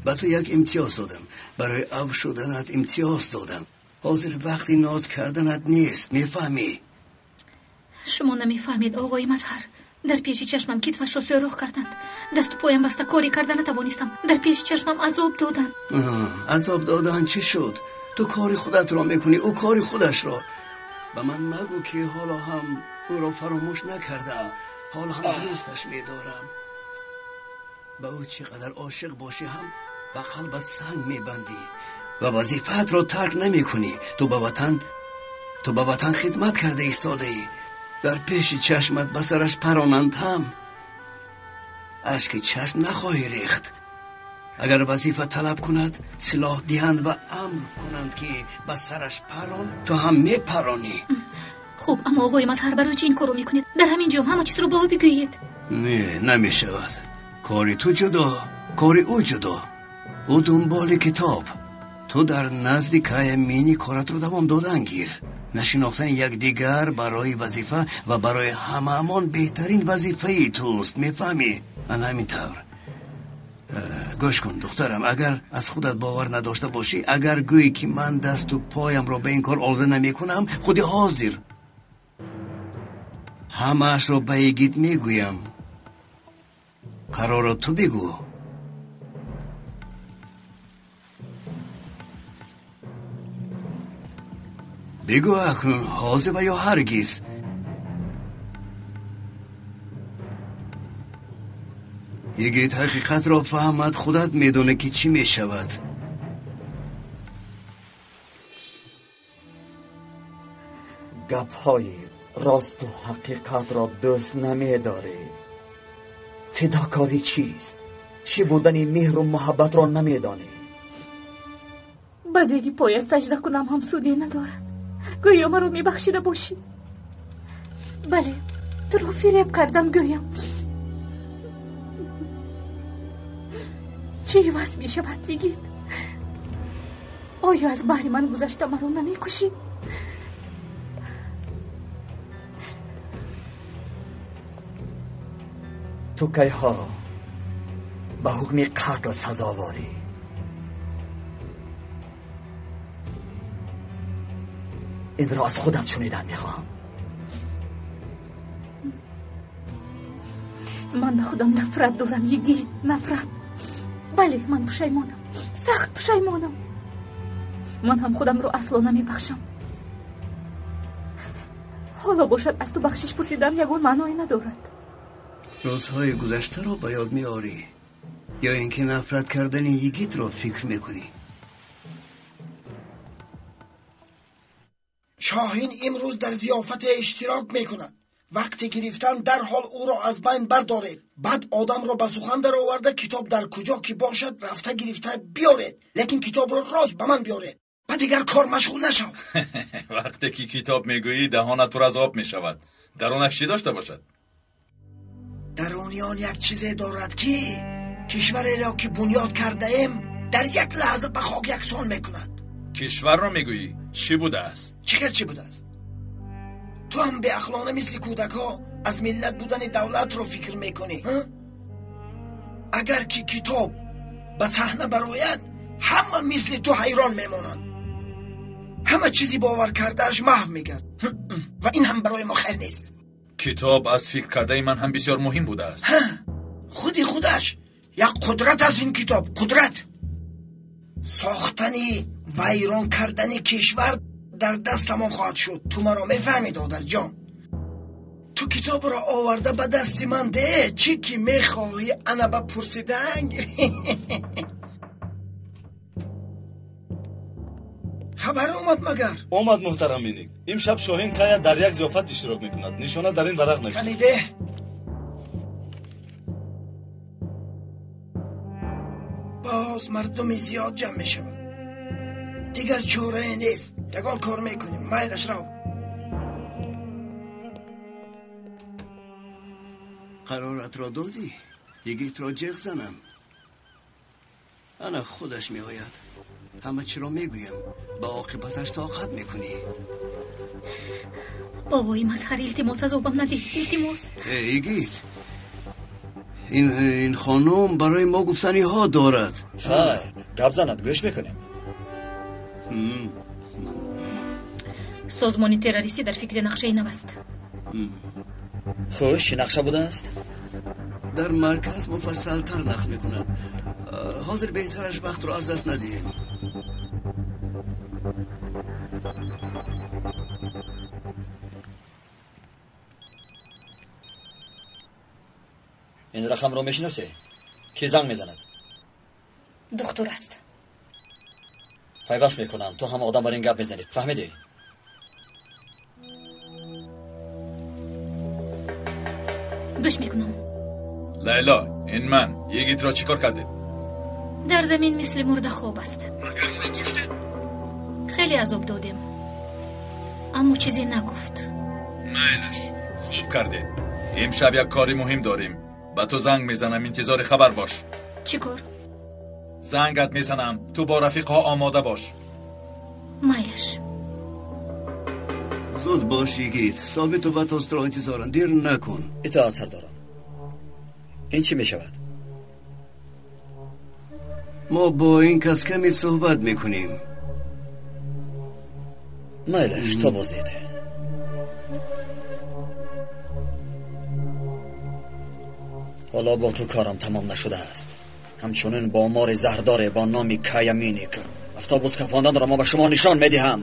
Ба ту як имтиёз додам, барои ав шуданат имтиёз додам. Ҳозир вақти ноз карданат нест, мефаҳмӣ? Шумо намефаҳмед, оғои Мазҳар. Дар пеши чашмам китфашро сӯрох карданд. Дасту поям баста корӣ карда натавонистам. Дар пеши чашмам азоб доданд. Азоб доданд чӣ шуд? Ту кори худатро мекунӣ, ӯ кори худашро. Ба ман магӯ ки ҳоло ҳам ӯро фаромӯш накардаам, ҳоло ҳам дӯсташ медорам. Ба ӯ чӣ қадар ошиқ бошӣ ҳам ба қалбат санг мебандӣ ва вазифаатро тарк намекунӣ. Ту ба ватан хидмат карда истодаӣ. Дар пеши чашмат ба сараш паронанд ҳам ашки чашм нахоҳӣ рехт. Агар вазифа талаб кунад, силоҳ диҳанд ва амр кунанд ки ба сараш парон, ту ҳам мепаронӣ. Хуб, аммо оғои Мазҳар, барои чӣ ин корро мекунед? Дар ҳамин ҷо ҳама чизро ба ӯ бигӯед. Не, намешавад. Кори ту ҷудо, кори ӯ ҷудо. Ӯ дунболи китоб, ту дар назди кая мини коратро давом додан гир. Нашинохтани якдигар барои вазифа ва барои ҳамаамон беҳтарин вазифаи туст, мефаҳмӣ? Ана ҳамин тавр. Гӯш кун, духтарам, агар аз худат бовар надошта бошӣ, агар гӯӣ ки ман дасту поямро ба ин кор олуда намекунам, худи ҳозир ҳамаашро ба Йигит мегӯям. Қарорро ту бигӯ. Бигӯ акнун, ҳозир ва ё ҳаргиз. Йигит ҳақиқатро фаҳмад, худат медонӣ ки чӣ мешавад. Гапҳои росту ҳақиқатро дӯст намедорӣ. Фидокорӣ чист? Чӣ будани меҳру муҳаббатро намедонӣ. Ба зери поят саҷда кунам ҳам суде надорад. Гӯё маро мебахшида бошӣ. Бале, туро фиреб кардам гӯям. Чӣ иваз мешавад, Йигит? Оё аз баҳри ман гузашта маро намекушӣ? Ту кайҳо ба ҳукми қатл сазоворӣ. Инро аз худат шунидан мехоҳам. Ман ба худам нафрат дорам, Йигит, нафрат. Бале, ман пушаймонам, сахт пушаймонам. Ман ҳам худамро асло намебахшам. Ҳоло бошад аз ту бахшиш пурсидан ягон маъное надорад. Рӯзҳои гузаштаро ба ёд меорӣ ё ин ки нафрат кардани Йигитро фикр мекунӣ? Шоҳин имрӯз дар зиёфате иштирок мекунад. Вақти гирифтан дарҳол ӯро аз байн бардоред. Баъд одамро ба сухан дароварда китоб дар куҷо ки бошад рафта гирифта биёред, лекин китобро рост ба ман биёред. Ба дигар кор машғул нашав. Вақте ки китоб мегӯӣ, даҳонат пур аз об мешавад. Дарунаш чӣ дошта бошад? Даруни он як чизе дорад ки кишвареро ки бунёд кардаем дар як лаҳза ба хок яксон мекунад. Кишварро мегӯӣ? Чӣ будааст? Чӣ хел чӣ будааст? Ту ҳам беақлона мисли кӯдакҳо аз миллат будани давлатро фикр мекунӣ. Агар ки китоб ба саҳна барояд, ҳама мисли ту ҳайрон мемонанд. Ҳама чизи бовар кардааш маҳв мегардад ва ин ҳам барои мо хайр нест. Китоб аз фикр кардаи ман ҳам бисёр муҳим будааст. Худи худаш як қудрат аз ин китоб, қудрат. Сохтани вайрон кардани кишвар дар дастамон хоҳад шуд. Ту маро мефаҳмӣ, додарҷон? Ту китобро оварда ба дасти ман де, чӣ ки мехоҳӣ ана ба пурсидан гирӣ. Хабар омад магар? Омад, муҳтарам Миник. Имшаб Шоҳин Кая дар як зиёфат иштирок мекунад. Нишона дар ин варақ навишта. Каниде. Боз мардуми зиёд ҷамъ мешавад. Дигар чорае нест. Ягон кор мекунем. Майлаш рав. Қароратро додӣ? Йигитро ҷеғ занам. Ана худаш меояд. Ҳама чиро мегӯям. Ба оқибаташ тоқат мекунӣ. Оғои Мазҳар, илтимос азобам надиҳ, илтимос. Йигит, ин хонум барои мо гуфтаниҳо дорад. Хайр, гап занад, гӯш мекунем. Созмони террористӣ дар фикри нақшаи нав аст. Хуш, чӣ нақша будааст? Дар марказ муфассалтар нақл мекунад. Ҳозир беҳтараш вақтро аз даст надиҳем. Ин рақамро мешиносӣ? Кӣ занг мезанад? Духтур аст. Пайваст мекунам. Ту ҳам одам бар ин гап мезанӣ, фаҳмидӣ? Гӯш мекунам. Лайло, ин ман. Йигитро чӣ кор кардед? Дар замин мисли мурда хоб аст. Магар ӯро куштед? Хеле азоб додем, аммо чизе нагуфт. Майлаш, хуб кардед. Имшаб як кори муҳим дорем. Ба ту занг мезанам, интизори хабар бош. Чӣ кор? Зангат мезанам, ту бо рафиқҳо омода бош. Майлаш. Зуд бош йигит, Собиту Батоз туро интизоранд, дер накун. Итоат сардорам. Ин чӣ мешавад? Мо бо ин кас каме суҳбат мекунем. Майлаш, то боздид. Ҳоло бо ту корам тамом нашудааст. Ҳамчунин бо мори заҳрдоре бо номи Каяминик автобус кафонданро мо ба шумо нишон медиҳам.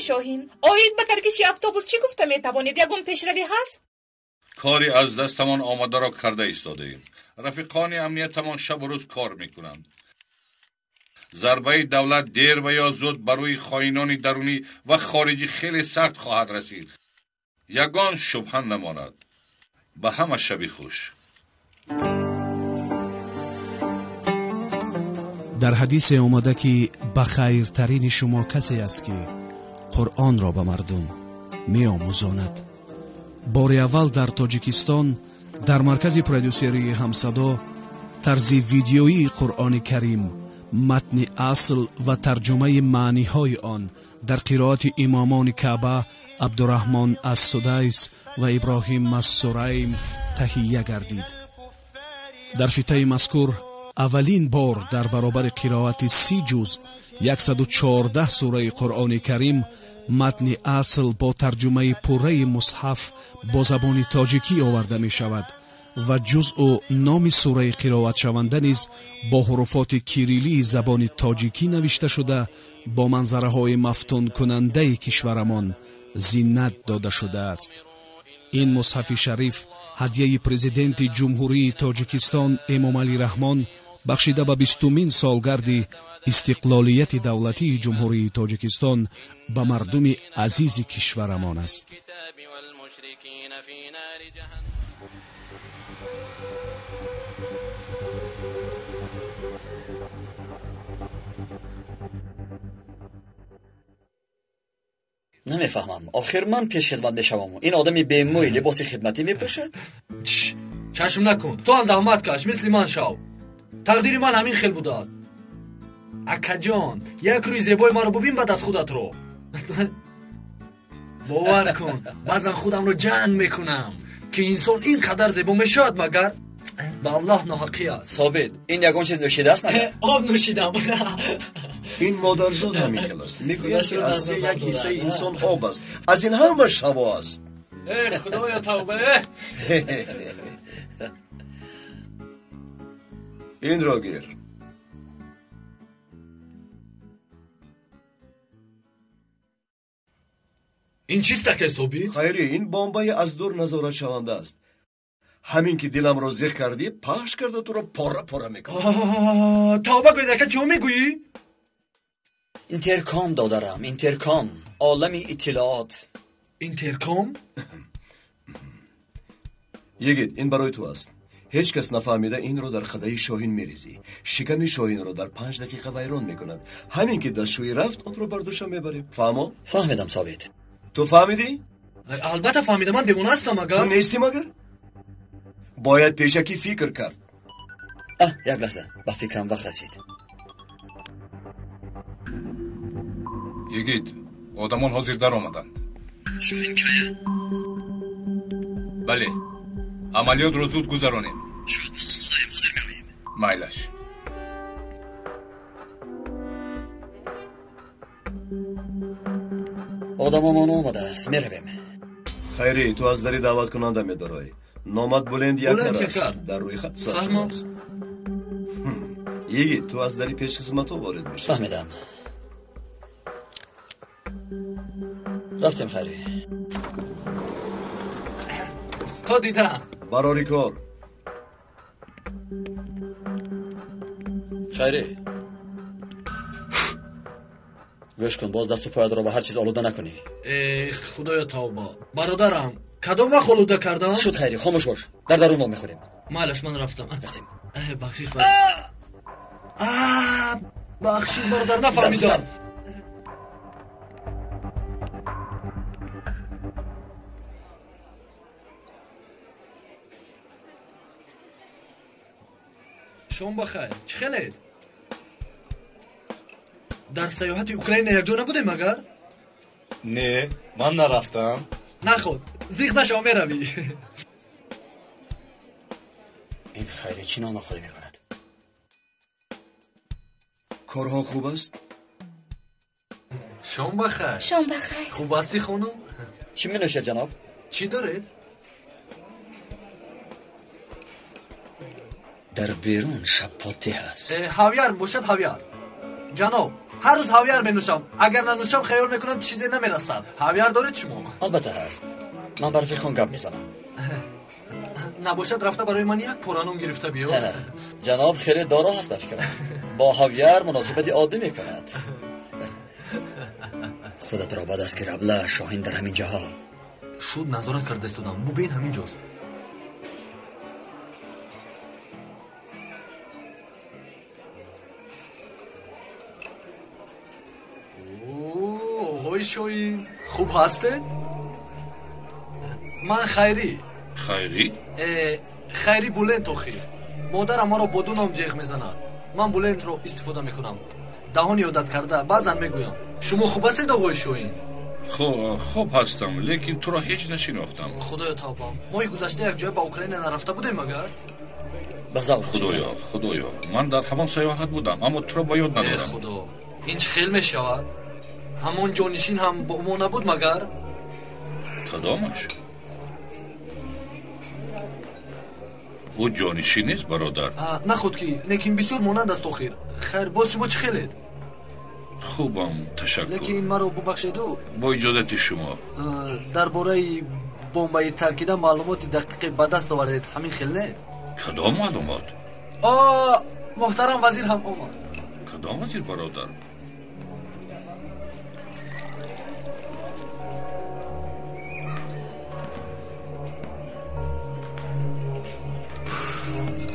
Шоҳин, оид ба таркиши автобус чӣ гуфта метавонед? Ягон пешравӣ ҳаст? Кори аз дастамон омадаро карда истодаем. Рафиқони амниятамон шабу рӯз кор мекунанд. Зарбаи давлат дер ва ё зуд ба рӯи хоинони дарунӣ ва хориҷӣ хеле сахт хоҳад расид. Ягон шубҳа намонад. Ба ҳама шаби хуш. Дар ҳадисе омада ки ба хайртарини шумо касе аст ки Қуръонро ба мардум меомӯзонад. Бори аввал дар Тоҷикистон дар маркази продюсерии Ҳамсадо тарзи видеоии Қуръони Карим, матни асл ва тарҷумаи маъниҳои он дар қироати имомони Каъба Абдураҳмон ас-Судайс ва Иброҳим ас-Сурайм таҳия гардид. Дар фитаи мазкур аввалин бор дар баробари қироати 30 ҷузъ 114 сураи Қуръони Карим матни асл бо тарҷумаи пурраи мусҳаф бо забони тоҷикӣ оварда мешавад ва ҷузъу номи сураи қироатшаванда низ бо ҳуруфоти кириллии забони тоҷикӣ навишта шуда бо манзараҳои мафтункунандаи кишварамон зинат дода шудааст. Ин мусҳафи шариф ҳадияи президенти Ҷумҳурии Тоҷикистон Эмомалӣ Раҳмон бахшида ба 20-умин солгарди истиқлолияти давлатии Ҷумҳурии Тоҷикистон ба мардуми азизи кишварамон аст. Намефаҳмам, охир ман пешхизмат мешавам. Ин одами бемӯй либоси хидматӣ мепӯшад? Чашм накун, ту ҳам заҳмат каш, мисли ман шав. Тақдири ман ҳамин хел будааст. Акаҷон, як рӯи зебои маро бубин, баъд аз худатро. Бовар кун, баъзан худамро ҷанг мекунам, ки инсон ин қадар зебо мешавад магар? Ба Аллоҳ ноҳақӣ аст. Собит, ин ягон чиз нӯшидааст магар? Об нӯшидам. Ин модарзод ҳамин хел аст. Мегӯяд ки аз се як ҳиссаи инсон об аст. Аз ин ҳама шаво аст. Э, худоё тавба! Инро гир. Ин чист ака Собит? Хайри, ин бомбаи аз дур назоратшаванда аст. Ҳамин ки диламро зиқ кардӣ, пахш карда туро пора-пора мекунам. Тавба кунед ака, чӣ мегӯӣ? Интерком додарам, интерком, олами иттилоот. Интерком? Йигит, ин барои ту аст. Ҳеҷ кас нафаҳмида инро дар қадаи Шоҳин мерезӣ. Шиками Шоҳинро дар 5 дақиқа вайрон мекунад. Ҳамин ки дастшӯӣ рафт, онро бар дӯшам мебарем. Фаҳмо? Фаҳмидам, Собит. Ту фаҳмидӣ? Албатта фаҳмидам, ман девона ҳастам агар. Ту нестӣ магар? Бояд пешакӣ фикр кард. Як лаҳза, ба фикрам вақт расид. Йигит, одамон ҳозир даромаданд. Шоҳин кая? Бале, амалиётро зуд гузаронем. Шояд мо омодаем, ҳозир меоем. Майлаш. Одамомон омадааст, меравем. Хайри, ту аз дари даъваткунанда медорой. Номат Булент Якар аст, дар рӯи хат сар шудааст. Йигит, ту аз дари пешхизматҳо ворид мешавӣ. Фаҳмидам. Рафтем, Хайри. То дидам. Барори кор. Хайри, Гӯш кун, боз дасту поятро ба ҳар чиз олуда накунӣ. Э, худоё тавба. Бародарам, кадом вақт олуда кардам? Шуд хайри, хомӯш бош. Дар дарун мо мехӯрем. Майлаш, ман рафтам. Рафтем. Бахшиш бахшиш бародар, нафаҳмидам. Шом бахайр. Чӣ хелед? Дар саёҳати Украина якҷо набудем магар? Не, ман нарафтам. Наход, зиқ нашав, меравӣ. Ин хайри чӣ номақулӣ мекунад? Корҳо хуб аст? Шом бахайр. Шом бахайр. Хуб ҳастӣ, хонум? Чӣ менӯшед, ҷаноб? Чӣ доред? Дар берун шапотӣ ҳаст. Ҳавяр бошад, ҳавяр. Ҷаноб, ҳар рӯз ҳавяр менӯшам. Агар нанӯшам, хаёл мекунам чизе намерасад. Ҳавяр доред шумо? Албатта ҳаст. Ман ба рафиқхон гап мезанам. Набошад, рафта барои ман як пора нон гирифта биё. Ҷаноб хеле доро ҳаст ба фикрам. Бо ҳавяр муносибати оддӣ мекунад. Худатро ба даст гир, абла, Шоҳин дар ҳамин ҷоҳо. Шуд, назорат карда истодам. Бубин, ҳамин ҷост. Оғои Шоҳин, хуб ҳастед? Ман Хайрӣ. Хайрӣ? Хайрӣ Булент охир. Модарам маро бо ду ном ҷеғ мезанад. Ман Булентро истифода мекунам. Даҳони одат карда, баъзан мегӯям. Шумо хуб ҳастед, оғои Шоҳин? Хуб ҳастам, лекин туро ҳеҷ нашинохтам. Худоё тавбам. Моҳи гузашта якҷоя ба Украина нарафта будем магар? Худоё, худоё, ман дар ҳамон саёҳат будам, аммо туро ба ёд надорам. Худо, ин чӣ хел мешавад? Ҳамон ҷонишин ҳам бо мо набуд магар? Кадомаш? Ӯ ҷонишин нест, бародар. Наход ки, лекин бисёр монанд аст охир. Хайр, боз шумо чӣ хелед? Хубам, ташаккур. Лекин маро бубахшеду. Бо иҷозати шумо. Дар бораи бомбаи таркида маълумоти дақиқе ба даст овардед, ҳамин хел не? Кадом маълумот? Муҳтарам вазир ҳам омад. Кадом вазир, бародар?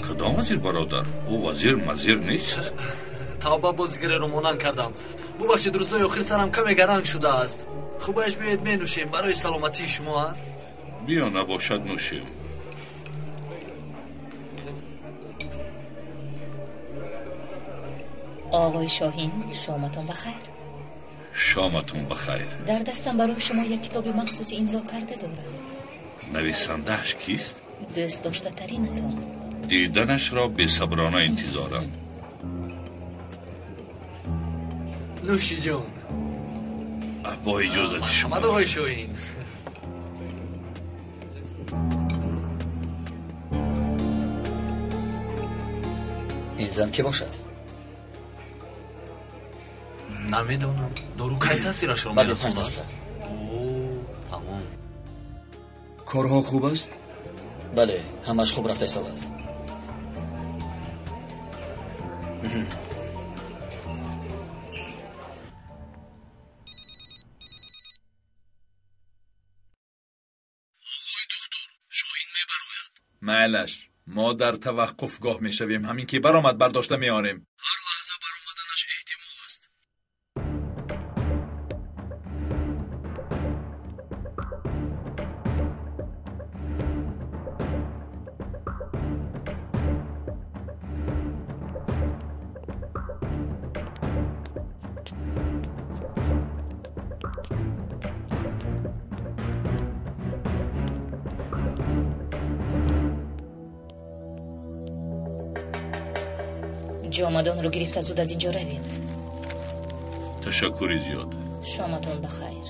Кадом вазир, бародар? Ӯ вазир мазир нест. Тавба, боз дигареро монанд кардам. Бубахшед, рӯзҳои охир сарам каме гаранг шудааст. Хубаш биёед менӯшем барои саломатии шумо. Биё, набошад, нӯшем. Оғои Шоҳин, шоматон бахайр. Шоматон бахайр. Дар дастам барои шумо як китоби махсуси имзо карда дорам. Нависандааш кист? Дӯст доштатаринатон. Диданашро бесаброна интизорам. Нӯши ҷон. Бо иҷозати шумо. Марҳамат, оғои Шоҳин. Ин зан кӣ бошад? Намедонам. Дору кай таъсирашро Баъди 5 мерасонад? дақиқа. Тамом. Корҳо хуб аст? Бале, ҳамааш хуб рафта истодааст. Майлаш, мо дар таваққуфгоҳ мешавем. Ҳамин ки баромад, бардошта меорем. Ҳар лаҳза баромаданаш эҳтимол аст. Ҷомадонро гирифта зуд аз инҷо равед. Ташаккури зиёд. Шоматон бахайр.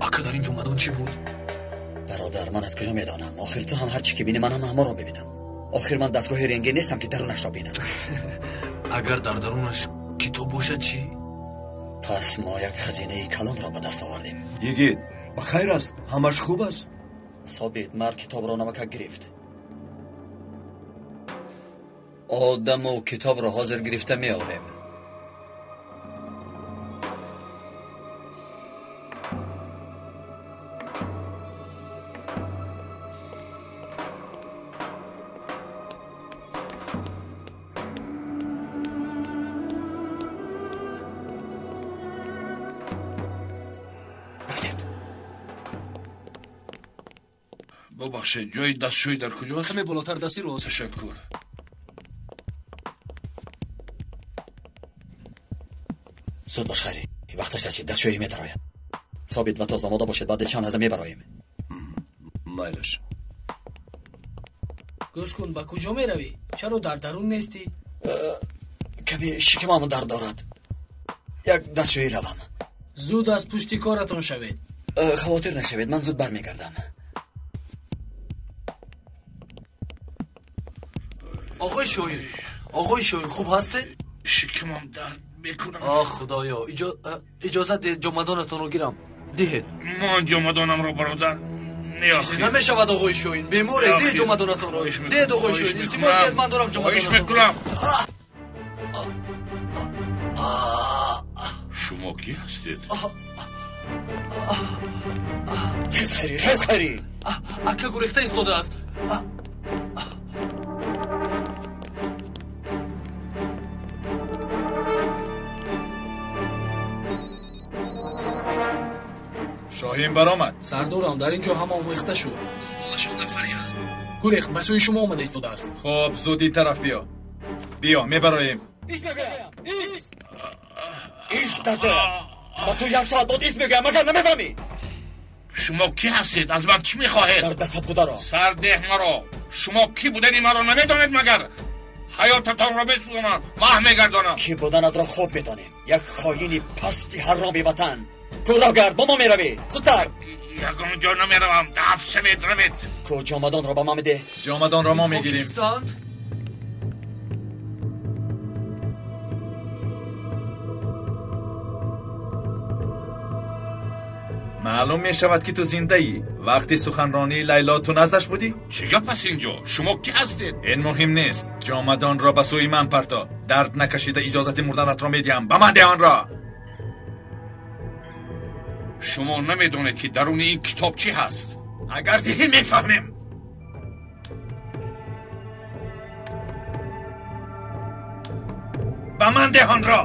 Ака, дар ин ҷомадон чӣ буд? Бародар, ман аз куҷо медонам? Охир ту ҳам ҳар чӣ ки бинӣ, ман ҳам ҳамонро мебинам. Охир ман дастгоҳи рентген нестам, ки дарунашро бинам. Агар дар дарунаш китоб бошад чӣ? Пас мо як хазинаи калонро ба даст овардем. Йигит, ба хайр аст? Ҳамаш хуб аст? Собит, мард китобро намакак гирифт. Одаму китобро ҳозир гирифта меорем. Бубахшед, ҷои дастшӯӣ дар куҷост? Каме болотар дасти рост. Ташаккур. Зуд бош, Хайрӣ, вақташ расид, дастшӯӣ медарояд. Собит ва Тоз омода бошед, баъди чанд лаҳза мебароем. Майлаш. Гӯш кун, ба куҷо меравӣ? Чаро дар дарун нестӣ? Каме шикамам дард дорад. Як дастшӯӣ равам. Зуд аз пушти коратон шавед. Хавотир нашавед, ман зуд бармегардам. Оғои Шоҳин, оғои Шоҳин, хуб ҳастед? Шикамам дард мекунад. Оҳ, худоё, иҷозат диҳед ҷомадонатонро гирам. Диҳед. Ман ҷомадонамро, бародар, чизе намешавад, оғои Шоҳин. Беморе, диҳед ҷомадонатонро. Диҳед, оғои Шоҳин, илтимос диҳед, ман дорам хоҳиш ҷомадонатонро. мекунам. Шумо кӣ ҳастед? Хез, Хайрӣ, хез, Хайрӣ. Ака гурехта истодааст. Шоҳин баромад. Сардорам, дар ин ҷо ҳама омехта шуд. Дунболашон нафаре ҳаст. Гурехт, ба сӯи шумо омада истодааст. Хоб, зуд ин тараф биё. Биё, мебароем. Ис мегӯям, ис! Ис дар ҷоят. Ба ту як соат бод ис мегӯям, магар намефаҳмӣ? Шумо кӣ ҳастед? Аз ман чӣ мехоҳед? Дар дастат бударо. Сардеҳ маро. Шумо кӣ будани маро намедонед магар? Ҳаётатонро месӯзонам, маҳв мегардонам. Кӣ буданатро хуб медонем. Як хоини пасти ҳароми ватан. Кӯ гард, бо мо меравӣ. Зудтар. Ягон ҷо намеравам. Дафт шавед, равед. Ку ҷомадонро ба ман бидеҳ. Ҷомадонро мо мегирем. Кистанд? Маълум мешавад ки ту зиндаӣ. Вақти суханронии Лайло ту наздаш будӣ? Чӣ гап аст инҷо? Шумо кӣ ҳастед? Ин муҳим нест. Ҷомадонро ба сӯи ман парто. Дард накашида иҷозати мурданатро медиҳам. Ба ман деҳ онро. Шумо намедонед ки даруни ин китоб чӣ ҳаст. Агар диҳӣ мефаҳмем. Ба ман деҳ онро.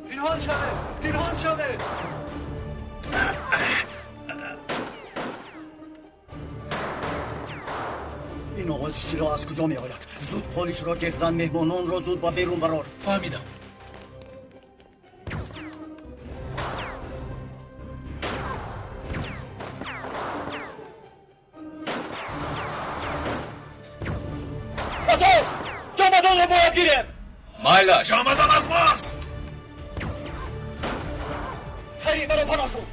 Пинҳон шавед, пинҳон шавед. Ин оғози силоҳ аз куҷо меояд? Зуд полисро ҷеғ зан, меҳмононро зуд ба берун барор. Фаҳмидам. Батоз! Ҷомадонро бояд гирем. Майлаш. Ҷомадон аз мост. Хайрӣ, маро паноҳ кун.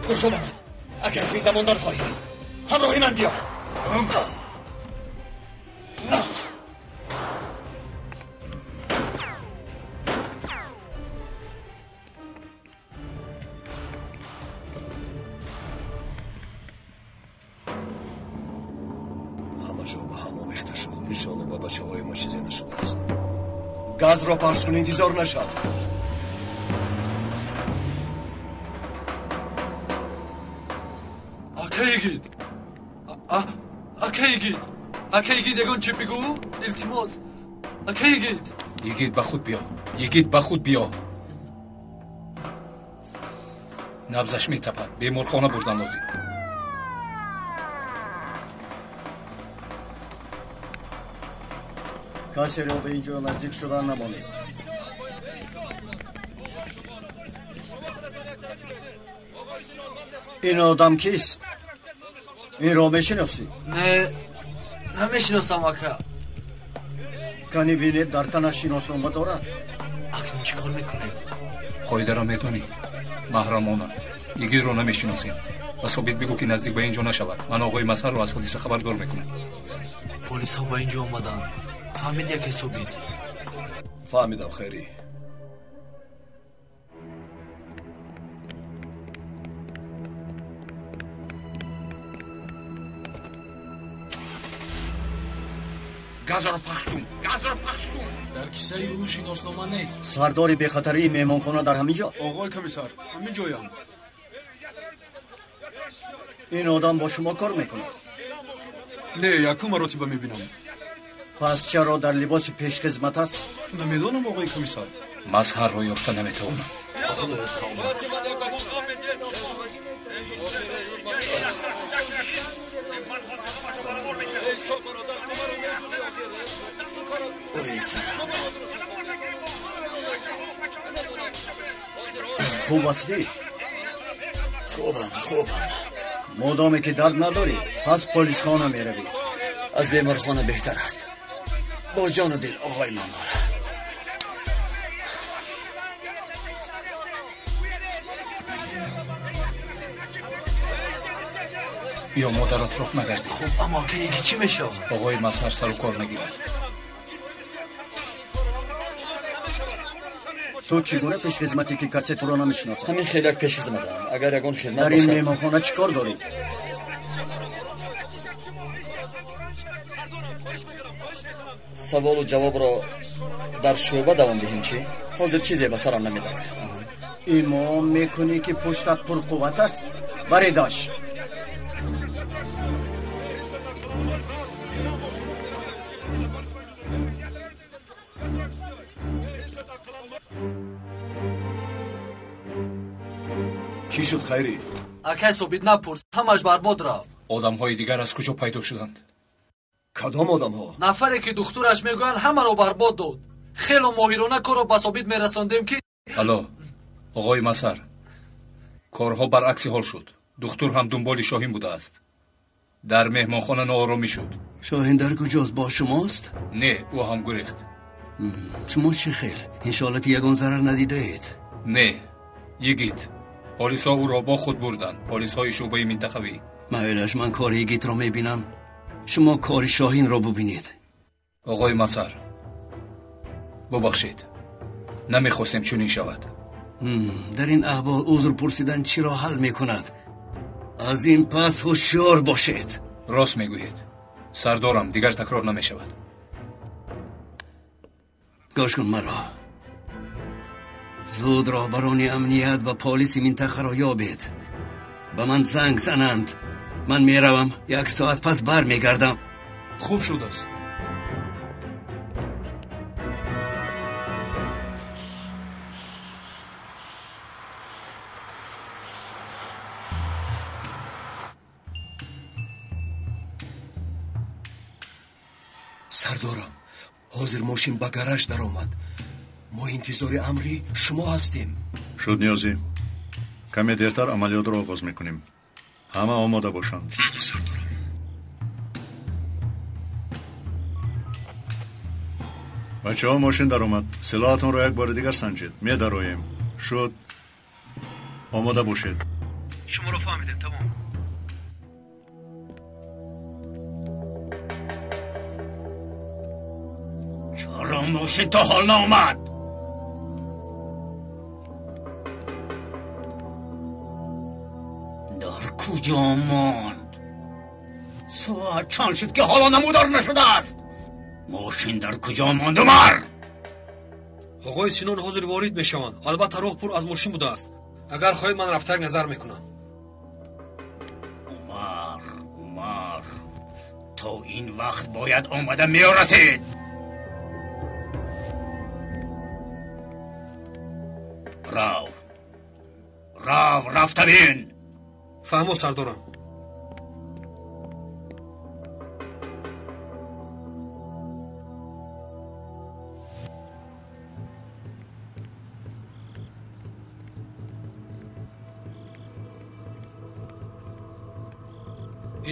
Гӯш омад. Агар зинда мондан хоҳӣ, ҳамроҳи ман биё. Ҳама ҷо ба ҳам омехта шуд. Иншоалло ба бачаҳои мо чизе нашудааст. Газро пахш кун, интизор нашав. Ака Йигит, ака Йигит, ака Йигит, ягон чӣ бигӯ, илтимос. Ака Йигит. Йигит, ба худ биё. Йигит, ба худ биё. Набзаш метапад. Беморхона бурдан лозим. Касеро ба ин ҷо наздик шудан намонед. Ин одам кист? Инро мешиносӣ? Не, намешиносам, ака. Кани бинед, дар танаш шиноснома дорад? Акнун чӣ кор мекунем? Қоидаро медонӣ. Маҳрамона. Йигитро намешиносем. Ба Собит бигӯ, ки наздик ба ин ҷо нашавад. Ман оғои Мазҳарро аз ҳодиса хабардор мекунам. Полисҳо ба ин ҷо омаданд. Фаҳмид яке, Собит? Фаҳмидам, Хайрӣ. Газро пахш кун, газро пахш кун. Дар кисаи ӯ шиноснома нест. Сардори бехатарии меҳмонхона дар ҳамин ҷо? Оғои комиссар, ҳамин ҷоям. Ин одам бо шумо кор мекунад? Не, якум маротиба мебинам. Пас чаро дар либоси пешхизмат аст? Намедонам, оғои комиссар. Мазҳарро ёфта наметавонам. Ой, сарам. Хуб ҳастӣ? Хубам, хубам. Модоме ки дард надорӣ, пас полисхона меравӣ. Аз беморхона беҳтар аст. Бо ҷону дил, оғои мамур. Биё, мо дар атроф нагардем. Хуб, аммо ки чӣ мешавад? Оғои Мазҳар сару кор нагирад. Ту чӣ гуна пешхизматӣ, ки касе туро намешиносад? Ҳамин хел як пешхизматам. Агар ягон хизмат Дар ин бошад. меҳмонхона чӣ кор дорӣ? Саволу ҷавобро дар шӯъба давом диҳем, чӣ? Ҳозир чизе ба сарам намедарояд. Имон мекунӣ, ки пуштат пурқувват аст? Баредаш. Чӣ шуд, Хайрӣ? Акай Собит, напурс, ҳамаш барбод рафт. Одамҳои дигар аз куҷо пайдо шуданд? Кадом одамҳо? Нафаре ки духтураш мегӯянд, ҳамаро барбод дод. Хело моҳирона корро ба Собит мерасондем, ки Алло, оғои Мазҳар, корҳо баръакси ҳол шуд. Духтур ҳам дунболи Шоҳин будааст. Дар меҳмонхона нооромӣ шуд. Шоҳин дар куҷост? Бо шумост? Не, ӯ ҳам гурехт. Шумо чӣ хел? Иншоалло, ки ягон зарар надидаед. Не, Йигит. Полисҳо ӯро бо худ бурданд. Полисҳои шӯъбаи минтақавӣ. Майлаш, ман кори Йигитро мебинам. Шумо кори Шоҳинро бубинед. Оғои Мазҳар, бубахшед, намехостем чунин шавад. Дар ин аҳвол узр пурсидан чиро ҳал мекунад? Аз ин пас ҳушёр бошед. Рост мегӯед, сардорам, дигар такрор намешавад. Гӯш кун маро. Зуд роҳбарони амният ва полиси минтақаро ёбед. Ба ман занг зананд. Ман меравам, як соат пас бармегардам. Хуб шудааст. Сардорам, ҳозир мошин ба гараж даромад. Мо интизори амри шумо ҳастем. Шуд, Ниёзӣ. Каме дертар амалиётро оғоз мекунем. Ҳама омода бошанд. Сардорам. Бачаҳо, мошин даромад. Силоҳатонро як бори дигар санҷед. Медароем. Шуд, омода бошед. Шуморо фаҳмидем, тамом. Чаро мошин то ҳол наомад? Дар куҷо монд? Соат чанд шуд, ки ҳоло намудор нашудааст? Мошин дар куҷо монд, Умар? Оғои Синон ҳозир ворид мешаванд. Албатта, роҳ пур аз мошин будааст. Агар хоҳед, ман рафтак назар мекунам. Умар, Умар, то ин вақт бояд омада мерасид. Рав, рав, рафта бин. Фаҳмо, сардорам.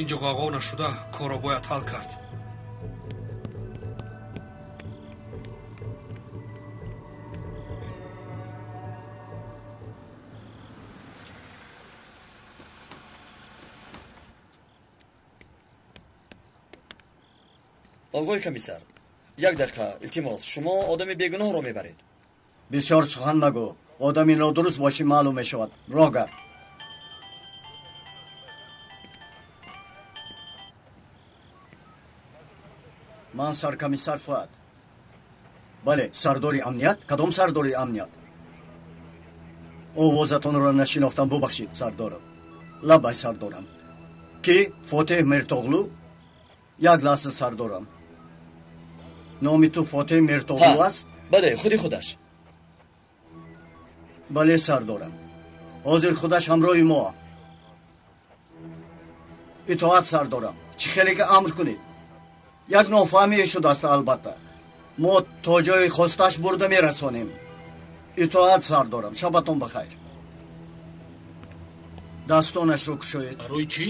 Инҷо ғавғо нашуда корро бояд ҳал кард. Оғои комиссар, як дақиқа, илтимос, шумо одами бегуноҳро мебаред. Бисёр сухан магӯ. Одами нодуруст бошӣ маълум мешавад. Роҳ гард. Ман саркомиссар Фуад. Бале, сардори амният? Кадом сардори амният? Овозатонро нашинохтам, бубахшид, сардорам. Лабай, сардорам. Ки? Фотеҳ Миртоғлу? Як лаҳза, сардорам. Номи ту Фотеҳ Миртоғлу аст? Бале, худи худаш. Бале, сардорам. Ҳозир худаш ҳамроҳи мо. Итоат, сардорам. Чӣ хеле ки амр кунед. Як нофаҳмие шудааст, албатта. Мо то ҷои хостааш бурда мерасонем. Итоат, сардорам. Шабатон бахайр. Дастонашро кушоед. Барои чӣ?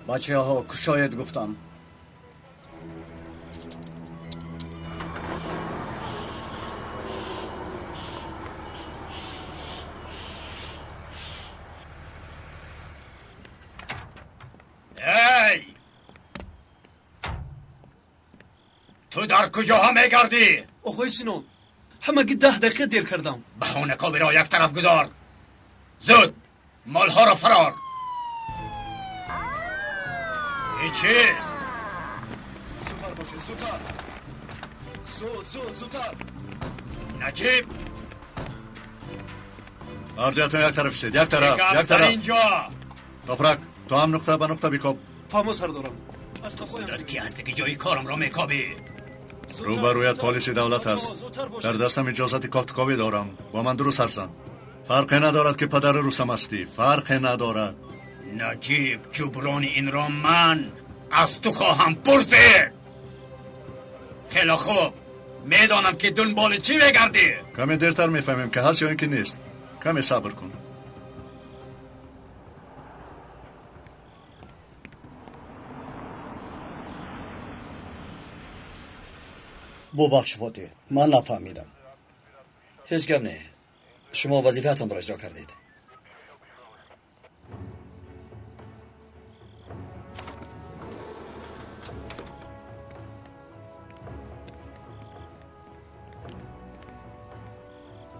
Бачаҳо, кушоед гуфтам. Эй! Ту дар куҷоҳо мегардӣ? Оғои Синон, ҳамагӣ 10 дақиқа дер кардам. Баҳонакобиро як тараф гузор. Зуд молҳоро фарор. Ин чист? Зудтар бошед, зудтар. Зуд, зуд, зудтар. Наҷиб! Ҳардуятон як тараф истед, як тараф, як тараф. Инҷо! Топрак, ту ҳам нуқта ба нуқта бикоб. Фаҳмо, сардорам. Аз қафоям. Худат ки ҳастӣ, ки ҷои корамро мекобӣ? Рӯбарӯят полиси давлат аст. Дар дастам иҷозати кофтуковӣ дорам. Бо ман дуруст ҳарф зан. Фарқе надорад, ки падари русам ҳастӣ. Фарқе надорад. Наҷиб, ҷуброни инро ман аз ту хоҳам пурсид. Хеле хуб, медонам, ки дунболи чӣ мегардӣ. Каме дертар мефаҳмем, ки ҳаст ё ин ки нест. Каме сабр кун. Бубахш, Фотеҳ, ман нафаҳмидам. Ҳеҷ гап не. Шумо вазифаатонро иҷро кардед.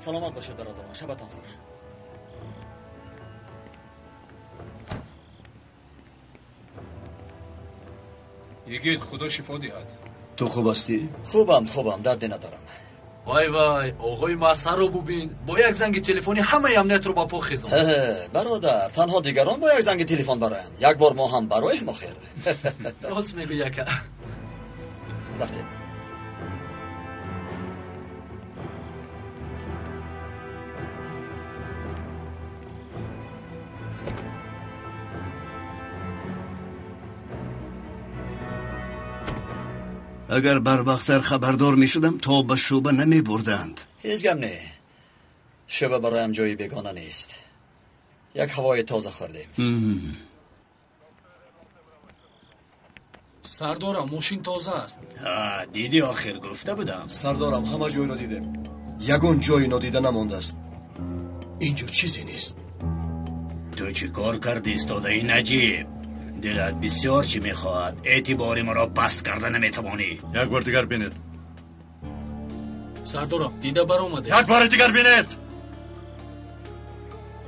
Саломат бошед, бародарон. Шабатон хуш. Йигит, худо шифо диҳад. Ту хуб ҳастӣ? Хубам, хубам, дарде надорам. Вай вай, оғои Масҳарро бубин. Бо як занги телефонӣ ҳамаи амниятро ба по хезонд. Бародар, танҳо дигарон бо як занги телефон бароянд. Як бор мо ҳам бароем охир. Рост мегӯӣ, ака. Рафтем. Агар барвақттар хабардор мешудам, то ба шӯъба намебурданд. Ҳеҷ гап не. Шӯъба бароям ҷои бегона нест. Як ҳавои тоза хӯрдем. Сардорам, мошин тоза аст. Дидӣ, охир гуфта будам. Сардорам, ҳама ҷойро дидем. Ягон ҷои нодида намондааст. Инҷо чизе нест. Ту чӣ кор кардӣ, истодаи Наҷиб? Дилат бисёр чӣ мехоҳад. Эътибори маро паст карда наметавонӣ. Як бор дигар бинед. Сардорам, дида баромадем. Як бори дигар бинед.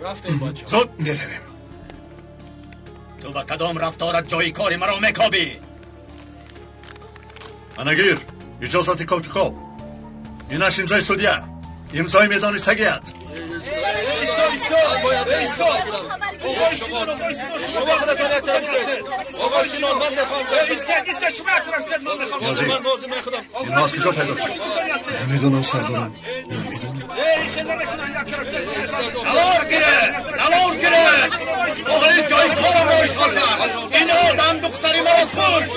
Рафтем, бача. Зуд меравем. Ту ба кадом рафторат ҷои кори маро мекобӣ? Анагир, иҷозати кофтукоб. Инаш имзои судья. Имзои медонистагият. Исто, исто, исто. Оғои Синон, оғои Синон, шумо худатон як тараф истед. Оғои Синон, ман мехоҳам. Истед, истед, шумо як тараф истед, ман мехоҳам. Ман розӣ мехоҳам. Инҳо аз куҷо пайдо шуд? Намедонам, сардорам. Намедонам. Навор гире, навор гире. Оғои ҷои корамро ишғол кард. Ин одам духтари маро кушт.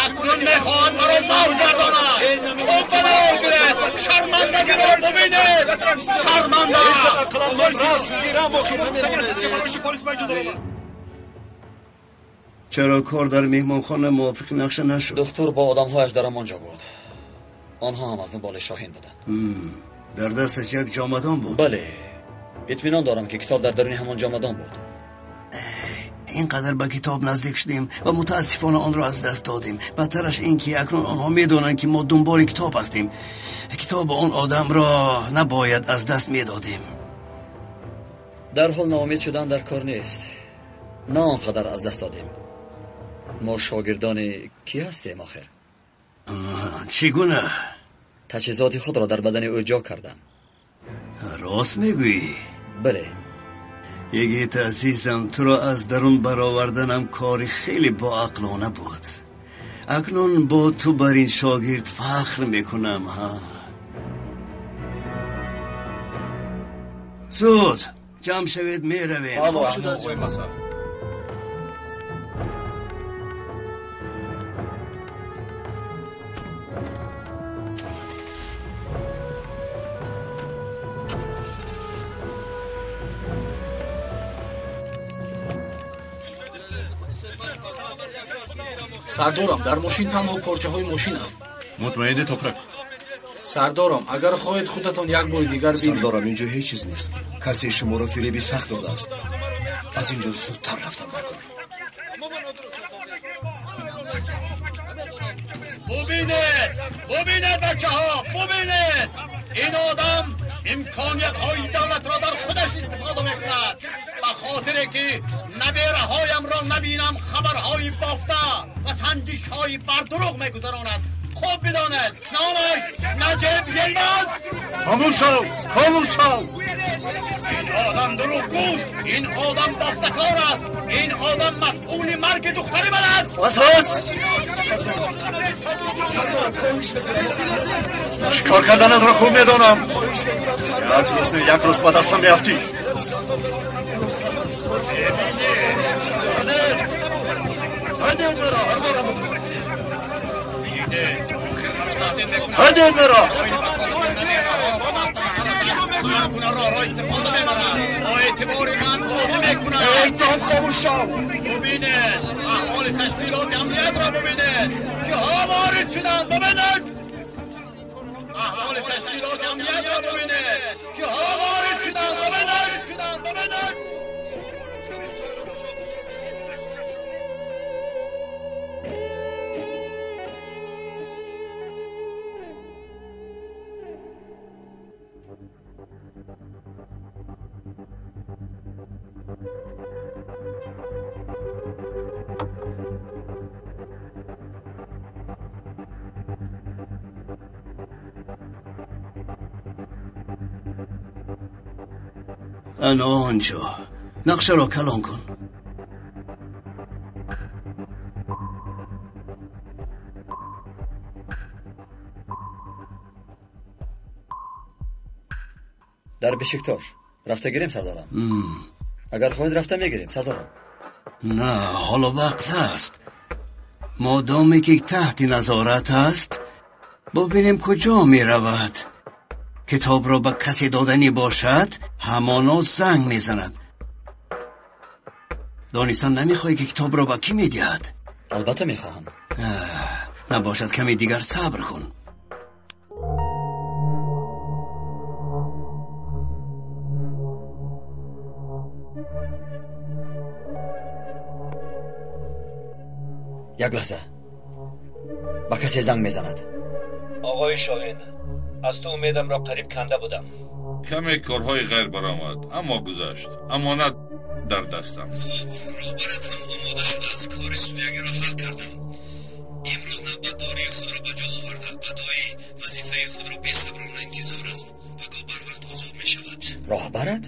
Акнун мехоҳад маро мавт гардонад. Хуб ба навор гире. Шармандагиро бубинед. Шарманда. Чаро кор дар меҳмонхона мувофиқи нақша нашуд? Духтур бо одамҳояш дар ҳамон ҷо буд. Онҳо ҳам аз дунболи Шоҳин буданд. Дар дасташ як ҷомадон буд. Бале, итминон дорам, ки китоб дар даруни ҳамон ҷомадон буд. Ин қадар ба китоб наздик шудем ва мутаассифона онро аз даст додем. Бадтараш ин ки акнун онҳо медонанд, ки мо дунболи китоб ҳастем. Китоби он одамро набояд аз даст медодем. Дарҳол ноумед шудан дар кор нест. На он қадар аз даст додем. Мо шогирдони кӣ ҳастем охир? Чӣ гуна? Таҷҳизоти худро дар бадани ӯ ҷо кардам. Рост мегӯӣ? Бале. Йигит азизам, туро аз дарун бароварданам кори хеле боақлона буд. Акнун бо ту бар ин шогирд фахр мекунам. Ҳа, зуд ҷамъ шавед, меравем. Оғои Мазҳар. Сардорам, дар мошин танҳо порчаҳои мошин аст. Мутмаинӣ, Топрак? Сардорам, агар хоҳед худатон як бори дигар бинед. Сардорам, инҷо ҳеҷ чиз нест. Касе шуморо фиреби сахт додааст. Аз инҷо зудтар рафтан даркор. Бубинед, бубинед, бачаҳо, бубинед! Ин одам имкониятҳои давлатро дар худаш истифода мекунад. Ба хотире ки набераҳоямро набинам, хабарҳои бофта ва санҷишҳои бардурӯғ мегузаронад. Хуб бидонед, номаш Наҷиб Йилмаз. Хомӯш шав, хомӯш шав! Ин одам дурӯғгӯст, ин одам бофтакор аст, ин одам масъули марги духтари ман аст. Бас аст! Чӣ кор карданатро хуб медонам. Як рӯз не, як рӯз ба дастам меафтӣ. Ҳайдед маро! Роҳро истифода мебарад, бо эътибори ман бозӣ мекунад. Эй, то хомӯш шав! Бубинед, аҳволи ташкилоти амниятро бубинед, киҳо ворид шуданд, бубинед! Аҳволи ташкилоти амниятро бубинед, киҳо ворид шуданд, бубинед! Бубинед! Ана онҷо нақшаро калон кун. Дар Бешиктош рафта гирем, сардорам. Агар хоҳед, рафта мегирем, сардорам. На, ҳоло вақт ҳаст. Модоме ки таҳти назорат аст, бубинем куҷо меравад. Китобро ба касе доданӣ бошад, ҳамоно занг мезанад. Донистан намехоҳӣ, ки китобро ба кӣ медиҳад? Албатта мехоҳам. Набошад, каме дигар сабр кун. Як лаҳза, ба касе занг мезанад. Оғои Шоҳин, аз ту умедамро қариб канда будам. Каме корҳои ғайр баромад, аммо гузашт. Амонат дар дастам. Хуб, роҳбарат ҳам омода шудааст. Кори судягиро ҳал кардам. Имрӯз навбатдории худро ба ҷо оварда, адои вазифаи худро бесаброна интизор аст. Пагоҳ барвақт озод мешавад. Роҳбарат?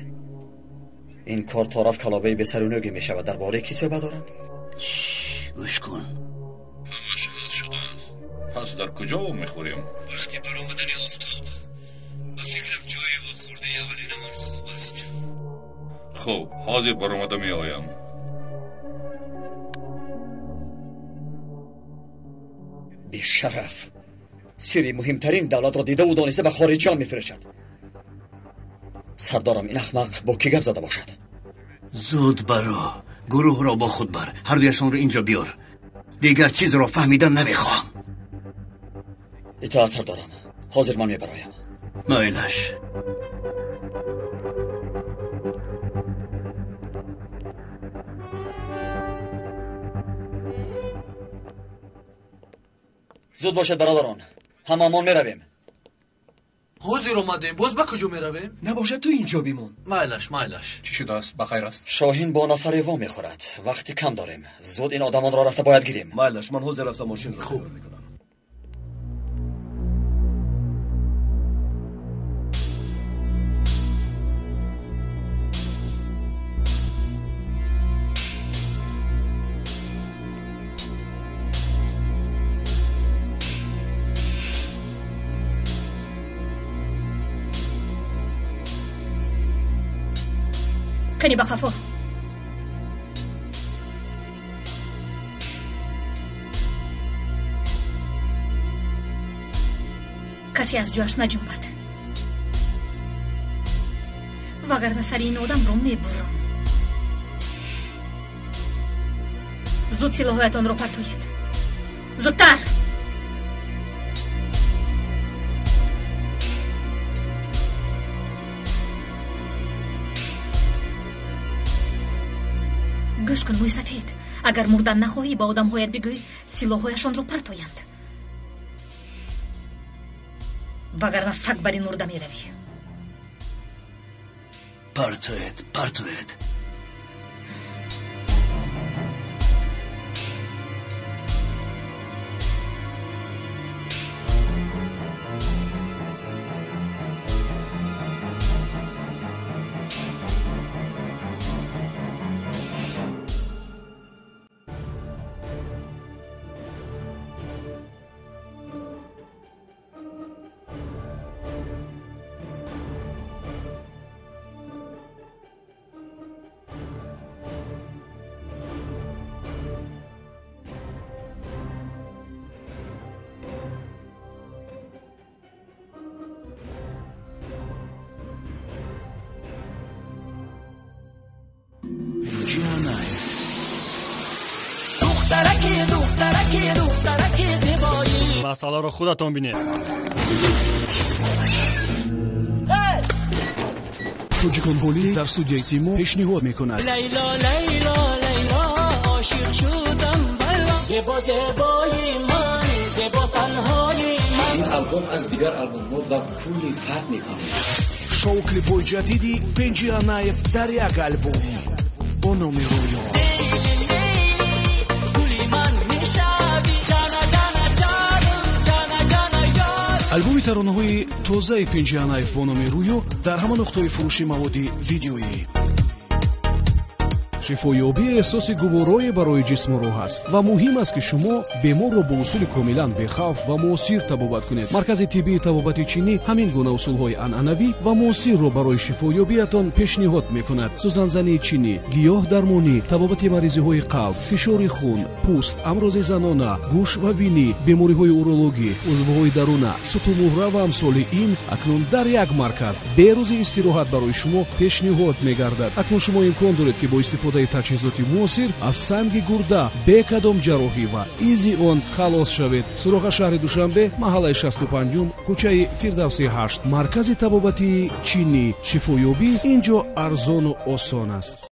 Ин кор тораф калобаи бесарунӯге мешавад. Дар бораи кӣ суҳбат доранд? Гӯш кун. Ҳамаш ҳал шудааст. Пас дар куҷо вомехӯрем? Вақти баромадани офтоб, ба фикрам, ҷои вохӯрдаи аввалинамон хуб аст. Хуб, ҳозир баромада меоям. Бешараф, сирри муҳимтарин давлатро дидаву дониста ба хориҷиён мефурӯшад. Сардорам, ин ахмақ бо кӣ гап зада бошад? Зуд баро, гурӯҳро бо худ бар, ҳардуяшонро инҷо биёр. Дигар чизро фаҳмидан намехоҳам. Итоат, сардорам, ҳозир ман мебароям. Майлаш. Зуд бошед бародарон, ҳамамон меравем. Ҳозир омадем, боз ба куҷо меравем? Набошад, ту инҷо бимон. Майлаш, майлаш. Чӣ шудааст? Ба хайр аст? Шоҳин бо нафаре во мехӯрад. Вақти кам дорем. Зуд ин одамонро рафта бояд гирем. Майлаш, ман ҳозир рафта мошинро тайёр мекунам. Кани ба қафо. Касе аз ҷояш наҷунбад, вагарна сари ин одамро мебурам. Зуд силоҳоятонро партоед. Зудтар! Гӯш кун, мӯйсафед, агар мурдан нахоҳӣ, ба одамҳоят бигӯй силоҳҳояшонро партоянд, вагарна саг бар ин мурда меравӣ. Партоед, партоед. Масъаларо худатон бинед. Тоҷикон ҳолӣ дар студияи Симо пешниҳод мекунад. Лайло, лайло, лайло, ошиқ шудам бало. Зебо, зебои ман, зебо танҳои ман. Ин албом аз дигар албомҳо ба кулли фарқ мекунад. Шоу клипҳои ҷадиди Пенҷи Анаев дар як албом бо номи Рӯё. Албоми таронаҳои тозаи Пенҷи Анаев бо номи Рӯё дар ҳама нуқтаҳои фурӯши маводи видеоӣ. Шифоёбӣ эҳсоси гуворое барои ҷисму рӯҳ аст ва муҳим аст, ки шумо беморро бо усули комилан бехавф ва муосир табобат кунед. Маркази тиббии табобати чинӣ ҳамин гуна усулҳои анъанавӣ ва муосирро барои шифоёбиятон пешниҳод мекунад. Сӯзанзании чинӣ, гиёҳ дармонӣ, табобати маризиҳои қалб, фишори хун, пӯст, амрози занона, гӯш ва бинӣ, бемориҳои урологӣ, узвҳои даруна, сутумуҳра ва амсоли ин акнун дар як марказ бе рӯзи истироҳат барои шумо пешниҳод мегардад. Акнун шумо имкон доред, ки бо истифодаи таҷҳизоти муосир аз санги гурда бе кадом ҷарроҳӣ ва изи он халос шавед. Суроға шаҳри Душанбе, маҳаллаи 65, кӯчаи Фирдавси 8, маркази табобатии чинӣ. Шифоёбӣ ин ҷо арзону осон аст.